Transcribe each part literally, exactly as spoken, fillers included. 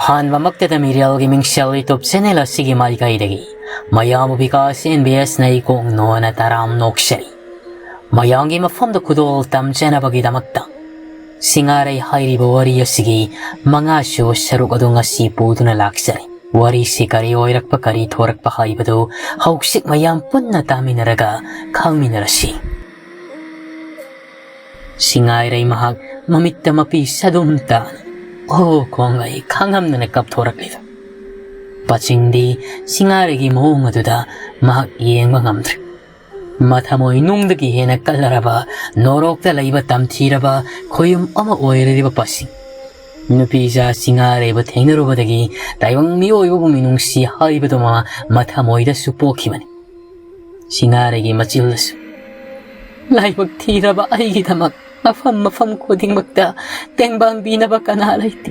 ꯑꯍꯥꯟꯕꯃꯛꯇꯗ ꯃꯤꯔꯦꯜꯒꯤ ꯃꯤꯡꯁꯦꯜ YouTube channel ꯑꯁꯤꯒꯤ ꯃꯥꯏꯀꯩꯗꯒꯤ ꯃꯌꯥꯝꯕꯨ ꯕꯤꯀꯥꯁ ꯑꯦꯟ ꯕꯤ ꯑꯦꯁꯅ ꯏꯀꯣꯛ ꯅꯣꯟꯅ ꯇꯔꯥꯝ ꯅꯣꯛꯆꯔꯤ꯫ ꯃꯌꯥꯝꯒꯤ ꯃꯐꯝꯗ ꯈꯨꯗꯣꯜ ꯇꯝꯖꯅꯕꯒꯤꯗꯃꯛꯇ ꯁꯤꯡꯉꯥꯔꯩ ꯍꯥꯏꯔꯤꯕ ꯋꯥꯔꯤ ꯑꯁꯤꯒꯤ ꯃꯉꯥꯁꯨꯕ ꯁꯔꯨꯛ ꯑꯗꯨ ꯉꯁꯤ ꯄꯨꯗꯨꯅ ꯂꯥꯛꯆꯔꯤ꯫ ꯋꯥꯔꯤꯁꯤ ꯀꯔꯤ ꯑꯣꯏꯔꯛꯄ, ꯀꯔꯤ ꯊꯣꯔꯛꯄ ꯍꯥꯏꯕꯗꯨ ꯍꯧꯖꯤꯛ ꯃꯌꯥꯝ ꯄꯨꯟꯅ ꯇꯥꯃꯤꯟꯅꯔꯒ ꯈꯪꯃꯤꯟꯅꯔꯁꯤ꯫ ꯁꯤꯡꯉꯥꯏꯔꯩ ꯃꯍꯥꯛ ꯃꯃꯤꯠꯇ ꯃꯄꯤ ꯁꯥꯗꯨꯝ ꯇꯥꯅ "ꯑꯣ" ꯈꯣꯡꯒꯩ ꯈꯪꯉꯝꯗꯅ ꯀꯞꯊꯣꯔꯛꯂꯤꯗꯨ꯫ ꯄꯥꯁꯤꯡꯗꯤ ꯁꯤꯡꯉꯥꯏꯔꯩꯒꯤ ꯃꯑꯣꯡ ꯑꯗꯨꯗ ꯃꯍꯥꯛ ꯌꯦꯡꯕ ꯉꯝꯗ꯭ꯔꯦ꯫ ꯃꯊꯃꯣꯏ ꯅꯨꯡꯗꯒꯤ ꯍꯦꯟꯅ ꯀꯜꯂꯔꯕ, ꯅꯣꯔꯣꯛꯇ ꯂꯩꯕ ꯇꯝꯊꯤꯔꯕ ꯈꯣꯌꯨꯝ ꯑꯃ ꯑꯣꯏꯔꯤꯕ ꯄꯥꯁꯤꯡ꯫ ꯅꯨꯄꯤꯖꯥ ꯁꯤꯡꯉꯥꯏꯔꯩꯕꯨ ꯊꯦꯡꯅꯔꯨꯕꯗꯒꯤ ꯇꯥꯏꯕꯪ ꯃꯤꯑꯣꯏꯕꯕꯨ ꯃꯤꯅꯨꯡꯁꯤ ꯍꯥꯏꯕꯗꯨꯃ ꯃꯊꯃꯣꯏꯗꯁꯨ ꯄꯣꯛꯈꯤꯕꯅꯤ꯫ ꯁꯤꯡꯉꯥꯏꯔꯩꯒꯤ ꯃꯆꯤꯜꯗꯁꯨ "ꯂꯥꯏꯕꯛ ꯊꯤꯔꯕ ꯑꯩꯒꯤꯗꯃꯛ ꯃꯐꯝ ꯃꯐꯝ ꯈꯨꯗꯤꯡꯃꯛꯇ ꯇꯦꯡꯕꯥꯡꯕꯤꯅꯕ ꯀꯅꯥ ꯂꯩꯇꯦ?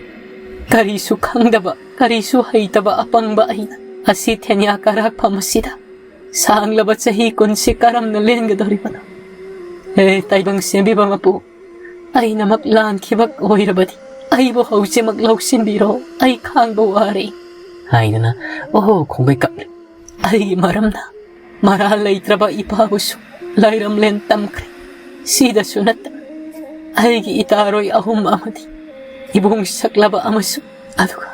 ꯀꯔꯤꯁꯨ ꯈꯪꯗꯕ, ꯀꯔꯤꯁꯨ ꯍꯩꯇꯕ ꯑꯄꯪꯕ ꯑꯩꯅ ꯑꯁꯤ ꯊꯦꯟꯌꯥ ꯀꯔꯥꯛꯐꯝ ꯑꯁꯤꯗ ꯁꯥꯡꯂꯕ ꯆꯍꯤ ꯀꯨꯟꯁꯤ ꯀꯔꯝꯅ ꯂꯦꯟꯒꯗꯧꯔꯤꯕꯅꯣ? ꯍꯦ ꯇꯥꯏꯕꯪ ꯁꯦꯝꯕꯤꯕ ꯃꯄꯨ, ꯑꯩꯅꯃꯛ ꯂꯥꯟꯈꯤꯕ ꯑꯣꯏꯔꯕꯗꯤ ꯑꯩꯕꯨ ꯍꯧꯖꯤꯛꯃꯛ ꯂꯧꯁꯤꯟꯕꯤꯔꯣ, ꯑꯩ ꯈꯥꯡꯕ ꯋꯥꯔꯦ" ꯍꯥꯏꯗꯨꯅ "ꯑꯣꯍꯣ" ꯈꯣꯡꯒꯩ ꯀꯞꯂꯤ꯫ "ꯑꯩꯒꯤ ꯃꯔꯝꯅ ꯃꯔꯥꯜ ꯂꯩꯇ꯭ꯔꯕ ꯏꯄꯥꯕꯨꯁꯨ ꯂꯥꯏꯔꯝꯂꯦꯟ ꯇꯝꯈ꯭ꯔꯦ꯫ ꯁꯤꯗꯁꯨ ꯅꯠꯇꯅ ꯑꯩꯒꯤ ꯏꯇꯥꯔꯣꯏ ꯑꯍꯨꯝ ꯑꯃꯗꯤ ꯏꯕꯨꯡ ꯁꯛꯂꯕ ꯑꯃꯁꯨ, ꯑꯗꯨꯒ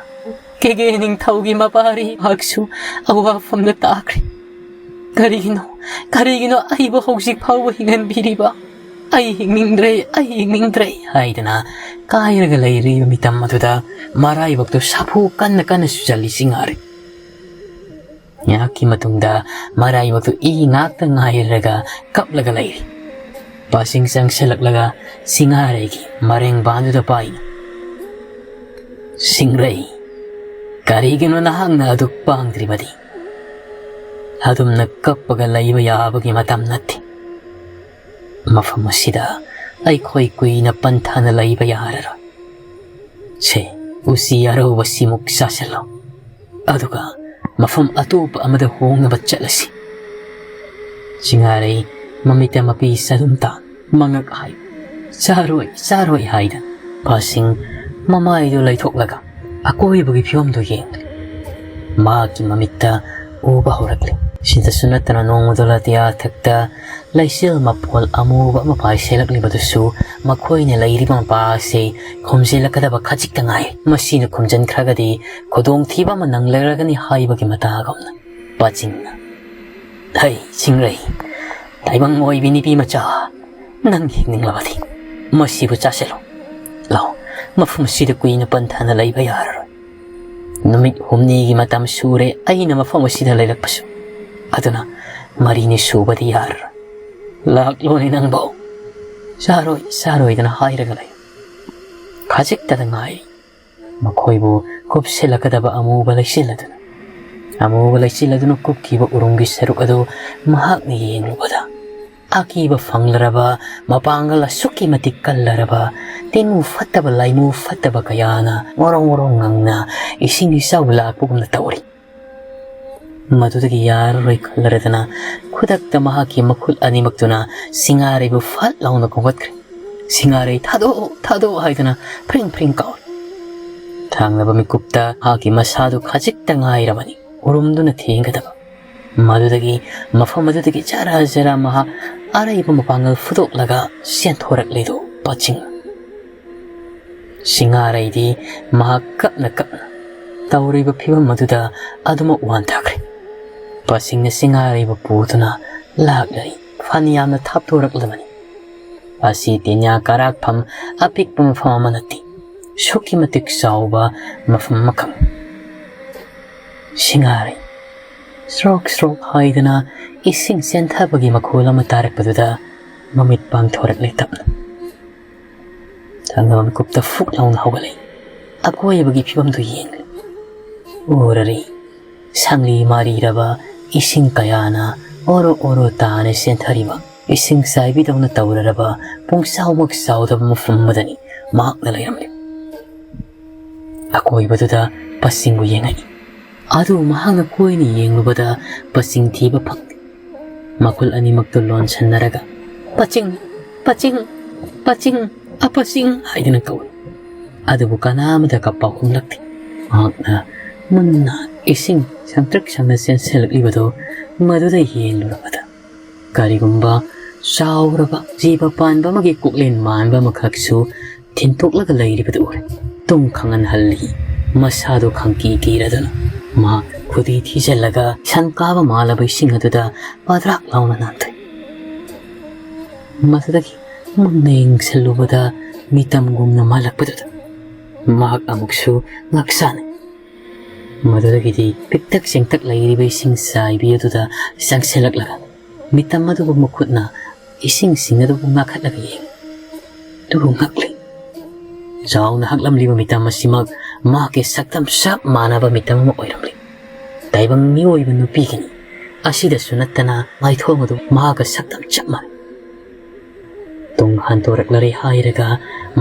ꯀꯦꯒꯦ ꯅꯤꯡꯊꯧꯒꯤ ꯃꯄꯥꯔꯤ ꯃꯍꯥꯛꯁꯨ ꯑꯋꯥꯐꯝꯗ ꯇꯥꯈ꯭ꯔꯦ꯫ ꯀꯔꯤꯒꯤꯅꯣ, ꯀꯔꯤꯒꯤꯅꯣ ꯑꯩꯕꯨ ꯍꯧꯖꯤꯛ ꯐꯥꯎꯕ ꯍꯤꯡꯍꯟꯕꯤꯔꯤꯕ? ꯑꯩ ꯍꯤꯡꯅꯤꯡꯗ꯭ꯔꯦ, ꯑꯩ ꯍꯤꯡꯅꯤꯡꯗ꯭ꯔꯦ" ꯍꯥꯏꯗꯅ ꯀꯥꯏꯔꯒ ꯂꯩꯔꯤꯕ ꯃꯤꯇꯝ ꯑꯗꯨꯗ ꯃꯔꯥꯏꯕꯛꯇꯨ ꯁꯥꯐꯨ ꯀꯟꯅ ꯀꯟꯅ ꯆꯨꯖꯜꯂꯤ ꯁꯤꯡꯉꯥꯔꯩ꯫ ꯉꯥꯏꯍꯥꯛꯀꯤ ꯃꯇꯨꯡꯗ ꯃꯔꯥꯏꯕꯛꯇꯨ ꯏ ꯉꯥꯛꯇ ꯉꯥꯏꯔꯒ ꯀꯞꯂꯒ ꯂꯩꯔꯤ꯫ ꯄꯥꯁꯤꯡ ꯆꯪꯁꯤꯜꯂꯛꯂꯒ ꯁꯤꯡꯉꯥꯔꯩꯒꯤ ꯃꯔꯦꯡꯕꯥꯟꯗꯨꯗ ꯄꯥꯏꯅ "ꯁꯤꯡꯔꯩ, ꯀꯔꯤꯒꯤꯅꯣ ꯅꯍꯥꯛꯅ ꯑꯗꯨꯛ ꯄꯥꯡꯗ꯭ꯔꯤꯕꯗꯤ? ꯑꯗꯨꯝꯅ ꯀꯞꯄꯒ ꯂꯩꯕ ꯌꯥꯕꯒꯤ ꯃꯇꯝ ꯅꯠꯇꯦ꯫ ꯃꯐꯝ ꯑꯁꯤꯗ ꯑꯩꯈꯣꯏ ꯀꯨꯏꯅ ꯄꯟꯊꯥꯅ ꯂꯩꯕ ꯌꯥꯔꯔꯣꯏ꯫ ꯁꯦ, ꯎꯆꯤ ꯑꯔꯧꯕ ꯁꯤꯃꯨꯛ ꯆꯥꯁꯤꯜꯂꯣ, ꯑꯗꯨꯒ ꯃꯐꯝ ꯑꯇꯣꯞꯄ ꯑꯃꯗ ꯍꯣꯡꯅꯕ ꯆꯠꯂꯁꯤ꯫" ꯁꯤꯡꯉꯥꯔꯩ ꯃꯃꯤꯠꯇ ꯃꯄꯤ ꯆꯗꯨꯝ ꯇꯥ ꯃꯉꯛ ꯍꯥꯏ "ꯆꯥꯔꯣꯏ, ꯆꯥꯔꯣꯏ" ꯍꯥꯏꯗꯅ ꯄꯥꯁꯤꯡ ꯃꯃꯥꯏꯗꯨ ꯂꯩꯊꯣꯛꯂꯒ ꯑꯀꯣꯏꯕꯒꯤ ꯐꯤꯕꯝꯗꯨ ꯌꯦꯡꯂꯦ꯫ ꯃꯍꯥꯛꯀꯤ ꯃꯃꯤꯠꯇ ꯎꯕ ꯍꯧꯔꯛꯂꯦ꯫ ꯁꯤꯗꯁꯨ ꯅꯠꯇꯅ ꯅꯣꯡꯃꯗꯣ ꯂꯥꯇꯤꯌꯥ ꯊꯛꯇ ꯂꯩꯆꯤꯜ ꯃꯄꯣꯜ ꯑꯃꯨꯕ ꯑꯃ ꯄꯥꯏꯁꯤꯜꯂꯛꯂꯤꯕꯗꯨꯁꯨ ꯃꯈꯣꯏꯅ ꯂꯩꯔꯤꯕ ꯃꯄꯥ ꯑꯁꯤ ꯈꯨꯝꯖꯤꯜꯂꯛꯀꯗꯕ ꯈꯖꯤꯛꯇ ꯉꯥꯏ꯫ ꯃꯁꯤꯅ ꯈꯨꯝꯖꯤꯟꯈ꯭ꯔꯒꯗꯤ ꯈꯨꯗꯣꯡꯊꯤꯕ ꯑꯃ ꯅꯪꯂꯔꯒꯅꯤ ꯍꯥꯏꯕꯒꯤ ꯃꯇꯥꯒꯨꯝꯅ꯫ ꯄꯥꯆꯤꯡꯅ, "ꯍꯩ, ꯁꯤꯡꯔꯩ, ꯇꯥꯏꯕꯪ ꯑꯣꯏꯕꯤ ꯅꯨꯄꯤ ꯃꯆꯥ, ꯅꯪ ꯍꯤꯡꯅꯤꯡꯂꯕꯗꯤ ꯃꯁꯤꯕꯨ ꯆꯥꯁꯤꯜꯂꯨ꯫ ꯂꯥꯎ, ꯃꯐꯝ ꯑꯁꯤꯗ ꯀꯨꯏꯅ ꯄꯟꯊꯅ ꯂꯩꯕ ꯌꯥꯔꯔꯣꯏ꯫ ꯅꯨꯃꯤꯠ ꯍꯨꯝꯅꯤꯒꯤ ꯃꯇꯝ ꯁꯨꯔꯦ ꯑꯩꯅ ꯃꯐꯝ ꯑꯁꯤꯗ ꯂꯩꯔꯛꯄꯁꯨ, ꯑꯗꯨꯅ ꯃꯔꯤꯅꯤ ꯁꯨꯕꯗꯤ ꯌꯥꯔꯔꯣꯏ꯫ ꯂꯥꯛꯂꯣꯅꯦ ꯅꯪꯕꯨ꯫ ꯆꯥꯔꯣꯏ, ꯆꯥꯔꯣꯏꯗꯅ ꯍꯥꯏꯔꯒ ꯂꯩ꯫ ꯈꯖꯤꯛꯇꯗ ꯉꯥꯏꯔꯤ ꯃꯈꯣꯏꯕꯨ ꯀꯨꯞꯁꯤꯜꯂꯛꯀꯗꯕ ꯑꯃꯨꯕ ꯂꯩꯆꯤꯜ ꯑꯗꯨꯅ꯫ ꯑꯃꯨꯕ ꯂꯩꯆꯤꯜ ꯑꯗꯨꯅ ꯀꯨꯞꯈꯤꯕ ꯎꯔꯨꯝꯒꯤ ꯁꯔꯨꯛ ꯑꯗꯨ ꯃꯍꯥꯛꯅ ꯌꯦꯡꯂꯨꯕꯗ, ꯑꯀꯤꯕ ꯐꯪꯂꯔꯕ, ꯃꯄꯥꯡꯒꯜ ꯑꯁꯨꯛꯀꯤ ꯃꯇꯤꯛ ꯀꯜꯂꯔꯕ, ꯇꯤꯟꯃꯨ ꯐꯠꯇꯕ, ꯂꯥꯏꯃꯨ ꯐꯠꯇꯕ ꯀꯌꯥꯅ ꯉꯣꯔꯣꯡ ꯉꯣꯔꯣꯡ ꯉꯪꯅ ꯏꯁꯤꯡ ꯏꯆꯥꯎ ꯂꯥꯛꯄꯒꯨꯝꯅ ꯇꯧꯔꯤ꯫ ꯃꯗꯨꯗꯒꯤ ꯌꯥꯔꯔꯣꯏ ꯈꯜꯂꯔꯗꯅ ꯈꯨꯗꯛꯇ ꯃꯍꯥꯛꯀꯤ ꯃꯈꯨꯠ ꯑꯅꯤꯃꯛꯇꯨꯅ ꯁꯤꯡꯉꯥꯔꯩꯕꯨ ꯐꯠ ꯂꯥꯎꯅ ꯈꯣꯝꯒꯠꯈ꯭ꯔꯦ꯫ "ꯁꯤꯡꯉꯥꯔꯩ, ꯊꯥꯗꯣꯛꯑꯣ, ꯊꯥꯗꯣꯛꯑꯣ" ꯍꯥꯏꯗꯨꯅ ꯐ꯭ꯔꯤꯡ ꯐ꯭ꯔꯤꯡ ꯀꯥꯎꯔꯦ꯫ ꯊꯥꯡꯂꯕ ꯃꯤꯀꯨꯞꯇ ꯃꯍꯥꯛꯀꯤ ꯃꯁꯥꯗꯨ ꯈꯖꯤꯛꯇ ꯉꯥꯏꯔꯕꯅꯤ ꯎꯔꯨꯝꯗꯨꯅ ꯊꯦꯡꯒꯗꯕ꯫ ꯃꯗꯨꯗꯒꯤ, ꯃꯐꯝ ꯑꯗꯨꯗꯒꯤ ꯖꯔ ꯖꯔ ꯃꯍꯥꯛ ꯑꯔꯩꯕ ꯃꯄꯥꯡꯒꯜ ꯐꯨꯗꯣꯛꯂꯒ ꯆꯦꯟꯊꯣꯔꯛꯂꯤꯗꯨ ꯄꯥꯆꯤꯡ꯫ ꯁꯤꯡꯉꯥꯔꯩꯗꯤ ꯃꯍꯥꯛ ꯀꯞꯅ ꯀꯞꯅ ꯇꯧꯔꯤꯕ ꯐꯤꯕꯝ ꯑꯗꯨꯗ ꯑꯗꯨꯃꯛ ꯋꯥꯟꯊꯈ꯭ꯔꯦ꯫ ꯄꯥꯆꯤꯡꯅ ꯁꯤꯡꯉꯥꯔꯩꯕꯨ ꯄꯨꯗꯨꯅ ꯂꯥꯛꯂꯔꯤ꯫ ꯐꯅꯌꯥꯝꯅ ꯊꯥꯞꯇꯣꯔꯛꯂꯕꯅꯤ꯫ ꯑꯁꯤ ꯇꯤꯟꯌꯥ ꯀꯔꯥꯛꯐꯝ ꯑꯄꯤꯛꯄ ꯃꯐꯝ ꯑꯃ ꯅꯠꯇꯦ, ꯑꯁꯨꯛꯀꯤ ꯃꯇꯤꯛ ꯆꯥꯎꯕ ꯃꯐꯝ ꯑꯃꯈꯛ꯫ ꯁꯤꯡꯉꯥꯔꯩ ꯁ꯭ꯔꯣꯛ ꯁ꯭ꯔꯣꯛ ꯍꯥꯏꯗꯅ ꯏꯁꯤꯡ ꯆꯦꯟꯊꯕꯒꯤ ꯃꯈꯣꯜ ꯑꯃ ꯇꯥꯔꯛꯄꯗꯨꯗ ꯃꯃꯤꯠ ꯄꯥꯡꯊꯣꯔꯛꯂꯦ ꯇꯞꯅ꯫ ꯊꯥꯡꯒ ꯃꯤꯀꯨꯞꯇ ꯐꯨꯛ ꯂꯥꯎꯅ ꯍꯧꯒꯠꯂꯛꯏ꯫ ꯑꯀꯣꯏꯕꯒꯤ ꯐꯤꯕꯝꯗꯨ ꯌꯦꯡꯂꯦ꯫ ꯎꯔꯔꯤ, ꯁꯪꯂꯤ ꯃꯥꯔꯤꯔꯕ ꯏꯁꯤꯡ ꯀꯌꯥꯅ ꯑꯣꯔꯣ ꯑꯣꯔꯣ ꯇꯥꯅ ꯆꯦꯟꯊꯔꯤꯕ, ꯏꯁꯤꯡ ꯆꯥꯏꯕꯤꯗꯧꯅ ꯇꯧꯔꯔꯕ ꯄꯨꯡꯆꯥꯎꯃꯛ ꯆꯥꯎꯗꯕ ꯃꯐꯝ ꯑꯃꯗꯅꯤ ꯃꯍꯥꯛꯅ ꯂꯩꯔꯝꯂꯤꯕ꯫ ꯑꯀꯣꯏꯕꯗꯨꯗ ꯄꯥꯆꯤꯡꯕꯨ ꯌꯦꯡꯉꯛꯏ꯫ ꯑꯗꯨꯕꯨ ꯃꯍꯥꯛꯅ ꯀꯣꯏꯅ ꯌꯦꯡꯂꯨꯕꯗ ꯄꯥꯆꯤꯡ ꯊꯤꯕ ꯐꯪꯗꯦ꯫ ꯃꯈꯨꯜ ꯑꯅꯤꯃꯛꯇꯨ ꯂꯣꯟꯁꯟꯅꯔꯒ, "ꯄꯥꯆꯤꯡ, ꯄꯥꯆꯤꯡ, ꯄꯥꯆꯤꯡ, ꯑꯄꯥꯆꯤꯡ" ꯍꯥꯏꯗꯨꯅ ꯀꯧꯏ꯫ ꯑꯗꯨꯕꯨ ꯀꯅꯥ ꯑꯃꯠꯇ ꯄꯥꯎꯈꯨꯝꯂꯛꯇꯦ꯫ ꯃꯍꯥꯛꯅ ꯃꯨꯟꯅ ꯏꯁꯤꯡ ꯁꯪꯇ꯭ꯔꯤꯛ ꯁꯪꯅ ꯆꯦꯟꯁꯤꯜꯂꯛꯂꯤꯕꯗꯨ ꯃꯗꯨꯗ ꯌꯦꯡꯂꯨꯔꯕꯗ, ꯀꯔꯤꯒꯨꯝꯕ ꯆꯥꯎꯔꯕ ꯖꯤꯕ ꯄꯥꯟꯕ ꯑꯃꯒꯤ ꯀꯣꯛꯂꯦꯟ ꯃꯥꯟꯕ ꯑꯃꯈꯛꯁꯨ ꯊꯤꯟꯇꯣꯛꯂꯒ ꯂꯩꯔꯤꯕꯗꯨ ꯎꯔꯦ꯫ ꯇꯨꯝ ꯈꯪꯍꯟꯍꯜꯂꯤ꯫ ꯃꯁꯥꯗꯨ ꯈꯪꯀꯤ ꯀꯤꯔꯗꯨꯅ ꯃꯍꯥꯛ ꯈꯨꯗꯤ ꯊꯤꯖꯤꯜꯂꯒ ꯁꯟ ꯀꯥꯕ ꯃꯥꯜꯂꯕ ꯏꯁꯤꯡ ꯑꯗꯨꯗ ꯄꯥꯗ꯭ꯔꯥꯛ ꯂꯥꯎꯅ ꯅꯥꯟꯊꯣꯛꯏ꯫ ꯃꯗꯨꯗꯒꯤ ꯃꯨꯟꯅ ꯌꯦꯡꯁꯤꯜꯂꯨꯕꯗ ꯃꯤꯇꯝꯒꯨꯝꯅ ꯃꯥꯜꯂꯛꯄꯗꯨꯗ ꯃꯍꯥꯛ ꯑꯃꯨꯛꯁꯨ ꯉꯥꯛꯁꯥꯅꯩ꯫ ꯃꯗꯨꯗꯒꯤꯗꯤ ꯄꯤꯛꯇꯛ ꯆꯦꯡꯇꯛ ꯂꯩꯔꯤꯕ ꯏꯁꯤꯡ ꯆꯥꯏꯕꯤ ꯑꯗꯨꯗ ꯆꯪꯁꯤꯜꯂꯛꯂꯒ ꯃꯤꯇꯝ ꯑꯗꯨꯕꯨ ꯃꯈꯨꯠꯅ ꯏꯁꯤꯡꯁꯤꯡ ꯑꯗꯨꯕꯨ ꯉꯥꯈꯠꯂꯒ ꯌꯦꯡꯏ꯫ ꯑꯗꯨꯕꯨ ꯉꯛꯂꯤ꯫ ꯆꯥꯎꯅ ꯍꯛꯂꯝꯂꯤꯕ ꯃꯤꯇꯝ ꯑꯁꯤꯃꯛ ꯃꯍꯥꯛꯀꯤ ꯁꯛꯇꯝ ꯆꯞ ꯃꯥꯟꯅꯕ ꯃꯤꯇꯝ ꯑꯃ ꯑꯣꯏꯔꯝꯂꯤ꯫ ꯇꯥꯏꯕꯪ ꯃꯤꯑꯣꯏꯕ ꯅꯨꯄꯤꯒꯤꯅꯤ꯫ ꯑꯁꯤꯗꯁꯨ ꯅꯠꯇꯅ ꯃꯥꯏꯊꯣꯡ ꯑꯗꯨ ꯃꯍꯥꯛꯀ ꯁꯛꯇꯝ ꯆꯞ ꯃꯥꯟꯅꯩ꯫ ꯇꯨꯡ ꯍꯟꯗꯣꯔꯛꯂꯔꯦ ꯍꯥꯏꯔꯒ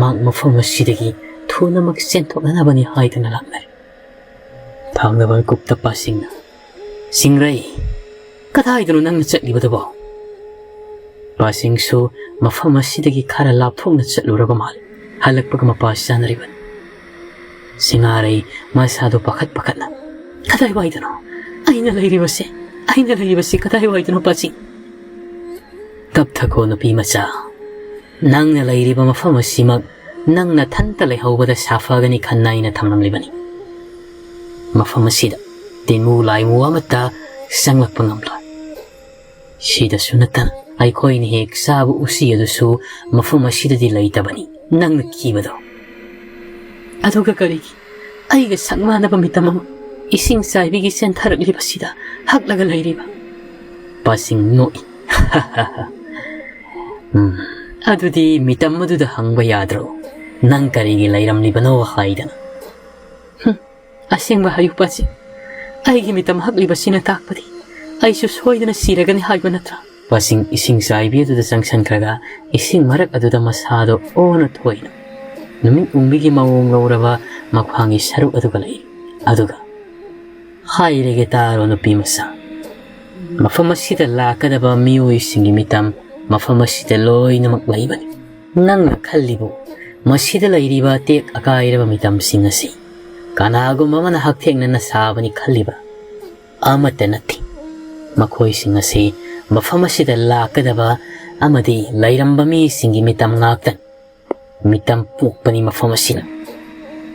ꯃꯍꯥꯛ ꯃꯐꯝ ꯑꯁꯤꯗꯒꯤ ꯊꯨꯅꯃꯛ ꯆꯦꯟꯊꯣꯛꯅꯅꯕꯅꯤ ꯍꯥꯏꯗꯨꯅ ꯂꯥꯛꯅꯔꯦ꯫ ꯊꯥꯡꯗꯕ ꯀꯨꯞꯇ ꯄꯥꯁꯤꯡꯅ, "ꯁꯤꯡꯔꯩ, ꯀꯗꯥꯏꯗꯅꯣ ꯅꯪꯅ ꯆꯠꯂꯤꯕꯗꯨꯕꯣ?" ꯄꯥꯁꯤꯡꯁꯨ ꯃꯐꯝ ꯑꯁꯤꯗꯒꯤ ꯈꯔ ꯂꯥꯞꯊꯣꯛꯅ ꯆꯠꯂꯨꯔꯕ ꯃꯥꯜꯂꯤ꯫ ꯍꯜꯂꯛꯄꯒ ꯃꯄꯥ ꯆꯥꯅꯔꯤꯕꯅꯤ꯫ ꯁꯤꯡꯉꯥꯔꯩ ꯃꯁꯥꯗꯣ ꯄꯥꯈꯠ ꯄꯥꯈꯠꯅ, "ꯀꯗꯥꯏꯋꯥꯏꯗꯅꯣ ꯑꯩꯅ ꯂꯩꯔꯤꯕꯁꯦ? ꯑꯩꯅ ꯂꯩꯔꯤꯕꯁꯤ ꯀꯗꯥꯏꯋꯥꯏꯗꯅꯣ, ꯄꯥꯁꯤꯡ?" "ꯇꯞꯊꯈꯣ, ꯅꯨꯄꯤ ꯃꯆꯥ꯫ ꯅꯪꯅ ꯂꯩꯔꯤꯕ ꯃꯐꯝ ꯑꯁꯤꯃꯛ ꯅꯪ ꯅꯊꯟꯇ ꯂꯩꯍꯧꯕꯗ ꯁꯥꯐꯒꯅꯤ ꯈꯟꯅ ꯑꯩꯅ ꯊꯝꯂꯝꯂꯤꯕꯅꯤ꯫ ꯃꯐꯝ ꯑꯁꯤꯗ ꯇꯤꯟꯃꯨ ꯂꯥꯏꯃꯨ ꯑꯃꯠꯇ ꯆꯪꯂꯛꯄ ꯉꯝꯂꯣꯏ꯫ ꯁꯤꯗꯁꯨ ꯅꯠꯇꯅ ꯑꯩꯈꯣꯏꯅ ꯍꯦꯛ ꯆꯥꯕ ꯎꯆꯤ ꯑꯗꯨꯁꯨ ꯃꯐꯝ ꯑꯁꯤꯗꯗꯤ ꯂꯩꯇꯕꯅꯤ, ꯅꯪꯅ ꯀꯤꯕꯗꯣ꯫ ꯑꯗꯨꯒ ꯀꯔꯤꯒꯤ ꯑꯩꯒ ꯁꯛ ꯃꯥꯟꯅꯕ ꯃꯤꯇꯝ ꯑꯃ ꯏꯁꯤꯡ ꯆꯥꯏꯕꯤꯒꯤ ꯆꯦꯟꯊꯔꯛꯂꯤꯕꯁꯤꯗ ꯍꯛꯂꯒ ꯂꯩꯔꯤꯕ?" ꯄꯥꯁꯤꯡ ꯅꯣꯛꯏ꯫ "ꯎꯝ, ꯑꯗꯨꯗꯤ ꯃꯤꯇꯝ ꯑꯗꯨꯗ ꯍꯪꯕ ꯌꯥꯗ꯭ꯔꯣ, ꯅꯪ ꯀꯔꯤꯒꯤ ꯂꯩꯔꯝꯂꯤꯕꯅꯣ ꯍꯥꯏꯗꯅ?" "ꯍꯨꯝ, ꯑꯁꯦꯡꯕ ꯍꯥꯏꯌꯨ, ꯄꯥꯁꯤꯡ, ꯑꯩꯒꯤ ꯃꯤꯇꯝ ꯍꯛꯂꯤꯕꯁꯤꯅ ꯇꯥꯛꯄꯗꯤ ꯑꯩꯁꯨ ꯁꯣꯏꯗꯅ ꯁꯤꯔꯒꯅꯤ ꯍꯥꯏꯕ ꯅꯠꯇ꯭ꯔꯥ?" ꯄꯥꯁꯤꯡ ꯏꯁꯤꯡ ꯆꯥꯏꯕꯤ ꯑꯗꯨꯗ ꯆꯪꯁꯤꯟꯈ꯭ꯔꯒ ꯏꯁꯤꯡ ꯃꯔꯛ ꯑꯗꯨꯗ ꯃꯁꯥꯗꯣ ꯑꯣꯟꯅ ꯊꯣꯏꯅ ꯅꯨꯃꯤꯠ ꯎꯪꯕꯤꯒꯤ ꯃꯑꯣꯡ ꯂꯧꯔꯕ ꯃꯈ꯭ꯋꯥꯡꯒꯤ ꯁꯔꯨꯛ ꯑꯗꯨꯒ ꯂꯩ꯫ ꯑꯗꯨꯒ, "ꯍꯥꯏꯔꯒꯦ ꯇꯥꯔꯣ, ꯅꯨꯄꯤ ꯃꯆꯥ꯫ ꯃꯐꯝ ꯑꯁꯤꯗ ꯂꯥꯛꯀꯗꯕ ꯃꯤꯑꯣꯏꯁꯤꯡꯒꯤ ꯃꯤꯇꯝ ꯃꯐꯝ ꯑꯁꯤꯗ ꯂꯣꯏꯅꯃꯛ ꯂꯩꯕꯅꯤ꯫ ꯅꯪꯅ ꯈꯜꯂꯤꯕꯨ ꯃꯁꯤꯗ ꯂꯩꯔꯤꯕ ꯑꯇꯦꯛ ꯑꯀꯥꯏꯔꯕ ꯃꯤꯇꯝꯁꯤꯡ ꯑꯁꯤ ꯀꯅꯥꯒꯨꯝꯕ ꯑꯃꯅ ꯍꯛꯊꯦꯡꯅꯅ ꯁꯥꯕꯅꯤ ꯈꯜꯂꯤꯕ ꯑꯃꯠꯇ ꯅꯠꯇꯦ꯫ ꯃꯈꯣꯏꯁꯤꯡ ꯑꯁꯤ ꯃꯐꯝ ꯑꯁꯤꯗ ꯂꯥꯛꯀꯗꯕ ꯑꯃꯗꯤ ꯂꯩꯔꯝꯕ ꯃꯤꯁꯤꯡꯒꯤ ꯃꯤꯇꯝ ꯉꯥꯛꯇꯅꯤ꯫ ꯃꯤꯇꯝ ꯄꯣꯛꯄꯅꯤ ꯃꯐꯝ ꯑꯁꯤꯅ꯫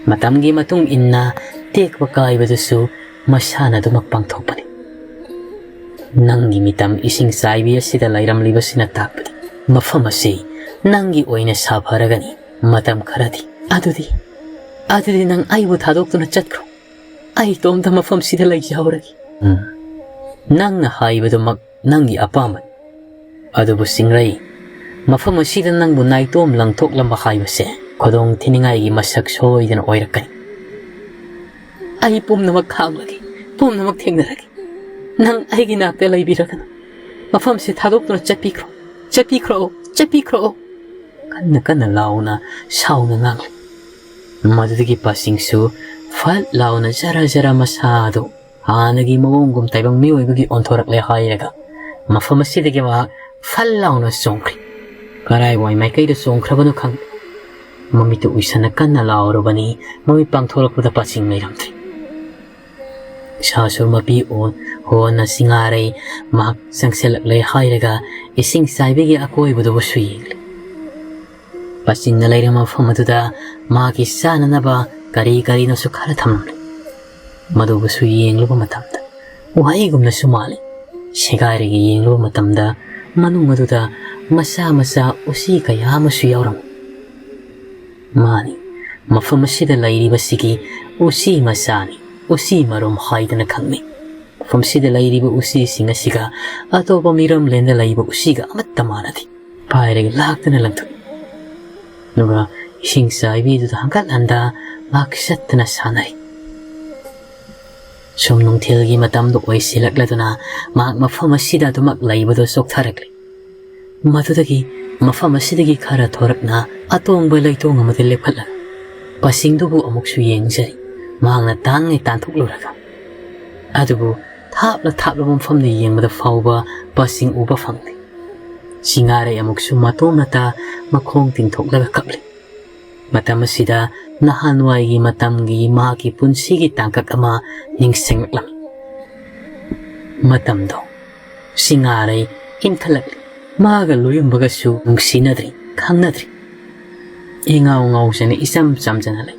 ꯃꯇꯝꯒꯤ ꯃꯇꯨꯡ ꯏꯟꯅ ꯇꯦꯛꯄ ꯀꯥꯏꯕꯗꯨꯁꯨ ꯃꯁꯥꯅ ꯑꯗꯨꯃꯛ ꯄꯥꯡꯊꯣꯛꯄꯅꯤ꯫ ꯅꯪꯒꯤ ꯃꯤꯇꯝ ꯏꯁꯤꯡ ꯆꯥꯏꯕꯤ ꯑꯁꯤꯗ ꯂꯩꯔꯝꯂꯤꯕꯁꯤꯅ ꯇꯥꯛꯄꯗꯤ ꯃꯐꯝ ꯑꯁꯤ ꯅꯪꯒꯤ ꯑꯣꯏꯅ ꯁꯥꯐꯔꯒꯅꯤ ꯃꯇꯝ ꯈꯔꯗꯤ꯫ ꯑꯗꯨꯗꯤ, ꯑꯗꯨꯗꯤ ꯅꯪ ꯑꯩꯕꯨ ꯊꯥꯗꯣꯛꯇꯨꯅ ꯆꯠꯈ꯭ꯔꯣ꯫ ꯑꯩ ꯏꯇꯣꯝꯇ ꯃꯐꯝꯁꯤꯗ ꯂꯩꯖꯍꯧꯔꯒꯦ꯫ ꯎꯝ꯫ ꯅꯪꯅ ꯍꯥꯏꯕꯗꯨꯃꯛ ꯅꯪꯒꯤ ꯑꯄꯥꯝꯕꯅꯤ꯫ ꯑꯗꯨꯕꯨ ꯆꯤꯡꯔꯩ, ꯃꯐꯝ ꯑꯁꯤꯗ ꯅꯪꯕꯨ ꯅꯥꯏꯇꯣꯝ ꯂꯪꯊꯣꯛꯂꯝꯕ ꯍꯥꯏꯕꯁꯦ ꯈꯨꯗꯣꯡ ꯊꯤꯅꯤꯡꯉꯥꯏꯒꯤ ꯃꯁꯛ ꯁꯣꯏꯗꯅ ꯑꯣꯏꯔꯛꯀꯅꯤ꯫ ꯑꯩ ꯄꯨꯝꯅꯃꯛ ꯈꯥꯡꯂꯒꯦ, ꯄꯨꯝꯅꯃꯛ ꯊꯦꯡꯅꯔꯒꯦ꯫ ꯅꯪ ꯑꯩꯒꯤ ꯅꯥꯛꯇ ꯂꯩꯕꯤꯔꯒꯅꯨ꯫ ꯃꯐꯝꯁꯦ ꯊꯥꯗꯣꯛꯇꯨꯅ ꯆꯠꯄꯤꯈ꯭ꯔꯣ, ꯆꯠꯄꯤꯈ꯭ꯔꯣ, ꯆꯠꯄꯤꯈ꯭ꯔꯣ꯫ ꯀꯟꯅ ꯀꯟꯅ ꯂꯥꯎꯅ ꯁꯥꯎꯅ ꯉꯥꯡꯂꯤ꯫ ꯃꯗꯨꯗꯒꯤ ꯄꯥꯁꯤꯡꯁꯨ ꯐꯠ ꯂꯥꯎꯅ ꯖꯔ ꯖꯔ ꯃꯁꯥꯗꯨ ꯍꯥꯟꯅꯒꯤ ꯃꯑꯣꯡꯒꯨꯝ ꯇꯥꯏꯕꯪ ꯃꯤꯑꯣꯏꯕꯒꯤ ꯑꯣꯟꯊꯣꯔꯛꯂꯦ ꯍꯥꯏꯔꯒ ꯃꯐꯝ ꯑꯁꯤꯗꯒꯤ ꯃꯍꯥꯛ ꯐꯠ ꯂꯥꯎꯅ ꯆꯣꯡꯈ꯭ꯔꯤ꯫ ꯀꯔꯥꯏꯋꯥꯏ ꯃꯥꯏꯀꯩꯗ ꯆꯣꯡꯈ꯭ꯔꯕꯅꯣ ꯈꯪꯗꯦ꯫ ꯃꯃꯤꯠꯇꯨ ꯎꯏꯁꯟꯅ ꯀꯟꯅ ꯂꯥꯎꯔꯨꯕꯅꯤ, ꯃꯃꯤꯠ ꯄꯥꯡꯊꯣꯔꯛꯄꯗ ꯄꯥꯁꯤꯡ ꯂꯩꯔꯝꯗ꯭ꯔꯤ꯫ ꯁꯥꯁꯨꯔ ꯃꯄꯤ ꯑꯣꯟ ꯍꯣꯟꯅ ꯁꯤꯡꯉꯥꯔꯩ ꯃꯍꯥꯛ ꯆꯪꯁꯤꯜꯂꯛꯂꯦ ꯍꯥꯏꯔꯒ ꯏꯁꯤꯡ ꯆꯥꯏꯕꯤꯒꯤ ꯑꯀꯣꯏꯕꯗꯨꯕꯨꯁꯨ ꯌꯦꯡꯂꯤ꯫ ꯄꯥꯁꯤꯡꯅ ꯂꯩꯔꯝꯕ ꯃꯐꯝ ꯑꯗꯨꯗ ꯃꯥꯒꯤ ꯆꯥꯅꯅꯕ ꯀꯔꯤ ꯀꯔꯤꯅꯣꯁꯨ ꯈꯔ ꯊꯝꯂꯝꯂꯤ꯫ ꯃꯗꯨꯕꯨꯁꯨ ꯌꯦꯡꯂꯨꯕ ꯃꯇꯝꯗ ꯎꯍꯩꯒꯨꯝꯅꯁꯨ ꯃꯥꯜꯂꯤ꯫ ꯁꯦꯒꯥꯏꯔꯒ ꯌꯦꯡꯂꯨꯕ ꯃꯇꯝꯗ ꯃꯅꯨꯡ ꯑꯗꯨꯗ ꯃꯆꯥ ꯃꯆꯥ ꯎꯆꯤ ꯀꯌꯥ ꯑꯃꯁꯨ ꯌꯥꯎꯔꯝꯃꯤ꯫ ꯃꯥꯅꯤ, ꯃꯐꯝ ꯑꯁꯤꯗ ꯂꯩꯔꯤꯕꯁꯤꯒꯤ ꯎꯆꯤ ꯃꯆꯥꯅꯤ, ꯎꯆꯤ ꯃꯔꯨꯝ ꯍꯥꯏꯗꯅ ꯈꯪꯅꯩ꯫ ꯃꯐꯝꯁꯤꯗ ꯂꯩꯔꯤꯕ ꯎꯆꯤꯁꯤꯡ ꯑꯁꯤꯒ ꯑꯇꯣꯞꯄ ꯃꯤꯔꯝꯂꯦꯟꯗ ꯂꯩꯕ ꯎꯆꯤꯒ ꯑꯃꯠꯇ ꯃꯥꯟꯅꯗꯦ꯫ ꯄꯥꯏꯔꯒ ꯂꯥꯛꯇꯅ ꯂꯪꯊꯣꯛꯏ꯫ ꯑꯗꯨꯒ ꯏꯁꯤꯡ ꯆꯥꯏꯕꯤꯗꯨꯗ ꯍꯪꯀꯠ ꯍꯟꯗ ꯉꯥꯏꯍꯥꯛ ꯆꯠꯇꯅ ꯁꯥꯟꯅꯔꯤ꯫ ꯁꯨꯝ ꯅꯨꯡꯊꯤꯜꯒꯤ ꯃꯇꯝꯗ ꯑꯣꯏꯁꯤꯜꯂꯛꯂꯗꯨꯅ ꯃꯍꯥꯛ ꯃꯐꯝ ꯑꯁꯤꯗ ꯑꯗꯨꯃꯛ ꯂꯩꯕꯗꯨ ꯆꯣꯛꯊꯔꯛꯂꯤ꯫ ꯃꯗꯨꯗꯒꯤ ꯃꯐꯝ ꯑꯁꯤꯗꯒꯤ ꯈꯔ ꯊꯣꯔꯛꯅ ꯑꯇꯣꯡꯕ ꯂꯩꯇꯣꯡ ꯑꯃꯗ ꯂꯦꯞꯈꯠꯂꯒ ꯄꯥꯁꯤꯡꯗꯨꯕꯨ ꯑꯃꯨꯛꯁꯨ ꯌꯦꯡꯖꯔꯤ꯫ ꯃꯍꯥꯛꯅ ꯇꯥꯡꯉꯩ ꯇꯥꯟꯊꯣꯛꯂꯨꯔꯒ ꯑꯗꯨꯕꯨ ꯊꯥꯞꯂ ꯊꯥꯞꯂꯕ ꯃꯐꯝꯗ ꯌꯦꯡꯕꯗ ꯐꯥꯎꯕ ꯄꯥꯁꯤꯡ ꯎꯕ ꯐꯪꯗꯦ꯫ ꯁꯤꯡꯉꯥꯔꯩ ꯑꯃꯨꯛꯁꯨ ꯃꯇꯣꯝꯅꯇ ꯃꯈꯣꯡ ꯇꯤꯡꯊꯣꯛꯂꯒ ꯀꯞꯂꯤ꯫ ꯃꯇꯝ ꯑꯁꯤꯗ ꯅꯍꯥꯟꯋꯥꯏꯒꯤ ꯃꯇꯝꯒꯤ ꯃꯍꯥꯛꯀꯤ ꯄꯨꯟꯁꯤꯒꯤ ꯇꯥꯡꯀꯛ ꯑꯃ ꯅꯤꯡꯁꯤꯡꯂꯛꯂꯝꯃꯤ꯫ ꯃꯇꯝꯗꯣ ꯁꯤꯡꯉꯥꯔꯩ ꯏꯟꯈꯠꯂꯛꯂꯤ꯫ ꯃꯥꯒ ꯂꯣꯏꯔꯝꯕꯒꯁꯨ ꯅꯨꯡꯁꯤꯅꯗ꯭ꯔꯤ, ꯈꯪꯅꯗ꯭ꯔꯤ꯫ ꯏꯉꯥꯎ ꯉꯥꯎꯖꯅ ꯏꯆꯝ ꯆꯝꯖꯅ ꯂꯩ꯫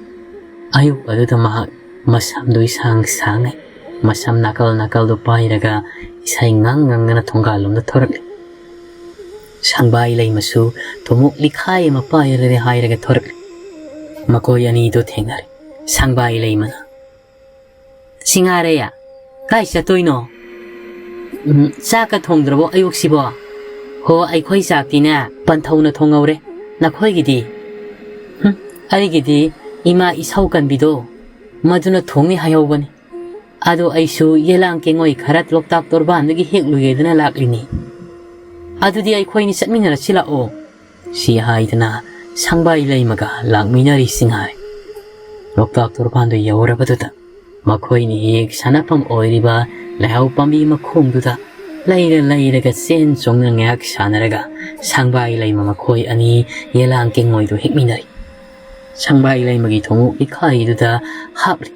ꯑꯌꯨꯛ ꯑꯗꯨꯗ ꯃꯍꯥꯛ ꯃꯁꯝꯗꯣ ꯏꯁꯥꯡ ꯁꯥꯡꯉꯩ, ꯃꯁꯝ ꯅꯥꯀꯜ ꯅꯥꯀꯜꯗꯣ ꯄꯥꯏꯔꯒ ꯏꯁꯩ ꯉꯥꯡ ꯉꯥꯡꯗꯅ ꯊꯣꯡꯒꯥꯜꯂꯣꯝꯗ ꯊꯣꯔꯛꯂꯤ꯫ ꯁꯪꯕꯥꯏ ꯂꯩꯃꯁꯨ ꯊꯨꯝꯃꯣꯛ ꯂꯤꯈꯥꯏ ꯑꯃ ꯄꯥꯏꯔꯦ ꯍꯥꯏꯔꯒ ꯊꯣꯔꯛꯂꯤ꯫ ꯃꯈꯣꯏ ꯑꯅꯤꯗꯣ ꯊꯦꯡꯅꯔꯦ꯫ ꯁꯪꯕꯥꯏ ꯂꯩꯃꯅ, "ꯁꯤꯡꯉꯥꯔꯩ, ꯀꯥꯏ ꯆꯠꯇꯣꯏꯅꯣ? ꯎꯝ, ꯆꯥꯛꯀ ꯊꯣꯡꯗ꯭ꯔꯕꯣ ꯑꯌꯨꯛꯁꯤꯕꯣ?" "ꯍꯣ, ꯑꯩꯈꯣꯏ ꯆꯥꯛꯇꯤꯅꯦ ꯄꯟꯊꯧꯅ ꯊꯣꯡꯍꯧꯔꯦ꯫ ꯅꯈꯣꯏꯒꯤꯗꯤ?" "ꯍꯨꯝ, ꯑꯩꯒꯤꯗꯤ ꯏꯃꯥ ꯏꯁꯧ ꯀꯟꯕꯤꯗꯣ ꯃꯗꯨꯅ ꯊꯣꯡꯅꯤ ꯍꯥꯏꯍꯧꯕꯅꯤ꯫ ꯑꯗꯣ ꯑꯩꯁꯨ ꯌꯦꯂꯥꯡ ꯀꯦꯡꯉꯣꯏ ꯈꯔ ꯂꯣꯛꯇꯥꯛ ꯇꯣꯔꯕꯥꯟꯗꯒꯤ ꯍꯦꯛꯂꯨꯒꯦꯗꯅ ꯂꯥꯛꯂꯤꯅꯤ꯫ ꯑꯗꯨꯗꯤ ꯑꯩꯈꯣꯏꯅꯤ ꯆꯠꯃꯤꯟꯅꯔꯁꯤ ꯂꯥꯛꯑꯣ꯫" ꯁꯤ ꯍꯥꯏꯗꯅ ꯁꯪꯕꯥꯏ ꯂꯩꯃꯒ ꯂꯥꯛꯃꯤꯟꯅꯔꯤ ꯁꯤꯡꯉꯥꯔꯩ꯫ ꯂꯣꯛꯇꯥꯛ ꯇꯣꯔꯕꯥꯟꯗꯨ ꯌꯧꯔꯕꯗꯨꯗ ꯃꯈꯣꯏꯅ ꯍꯦꯛ ꯁꯥꯟꯅꯐꯝ ꯑꯣꯏꯔꯤꯕ ꯂꯩꯍꯥꯎ ꯄꯥꯝꯕꯤ ꯃꯈꯣꯡꯗꯨꯗ ꯂꯩꯔ ꯂꯩꯔꯒ ꯆꯦꯟ ꯆꯣꯡꯗꯨꯅ ꯉꯥꯏꯍꯥꯛ ꯁꯥꯟꯅꯔꯒ ꯁꯪꯕꯥꯏ ꯂꯩꯃ ꯃꯈꯣꯏ ꯑꯅꯤ ꯌꯦꯂꯥꯡ ꯀꯦꯡꯉꯣꯏꯗꯨ ꯍꯦꯛꯃꯤꯟꯅꯔꯤ꯫ ꯁꯪꯕꯥꯏ ꯂꯩꯃꯒꯤ ꯊꯣꯡꯎ ꯏꯈꯥꯏꯗꯨꯗ ꯍꯥꯞꯂꯤ꯫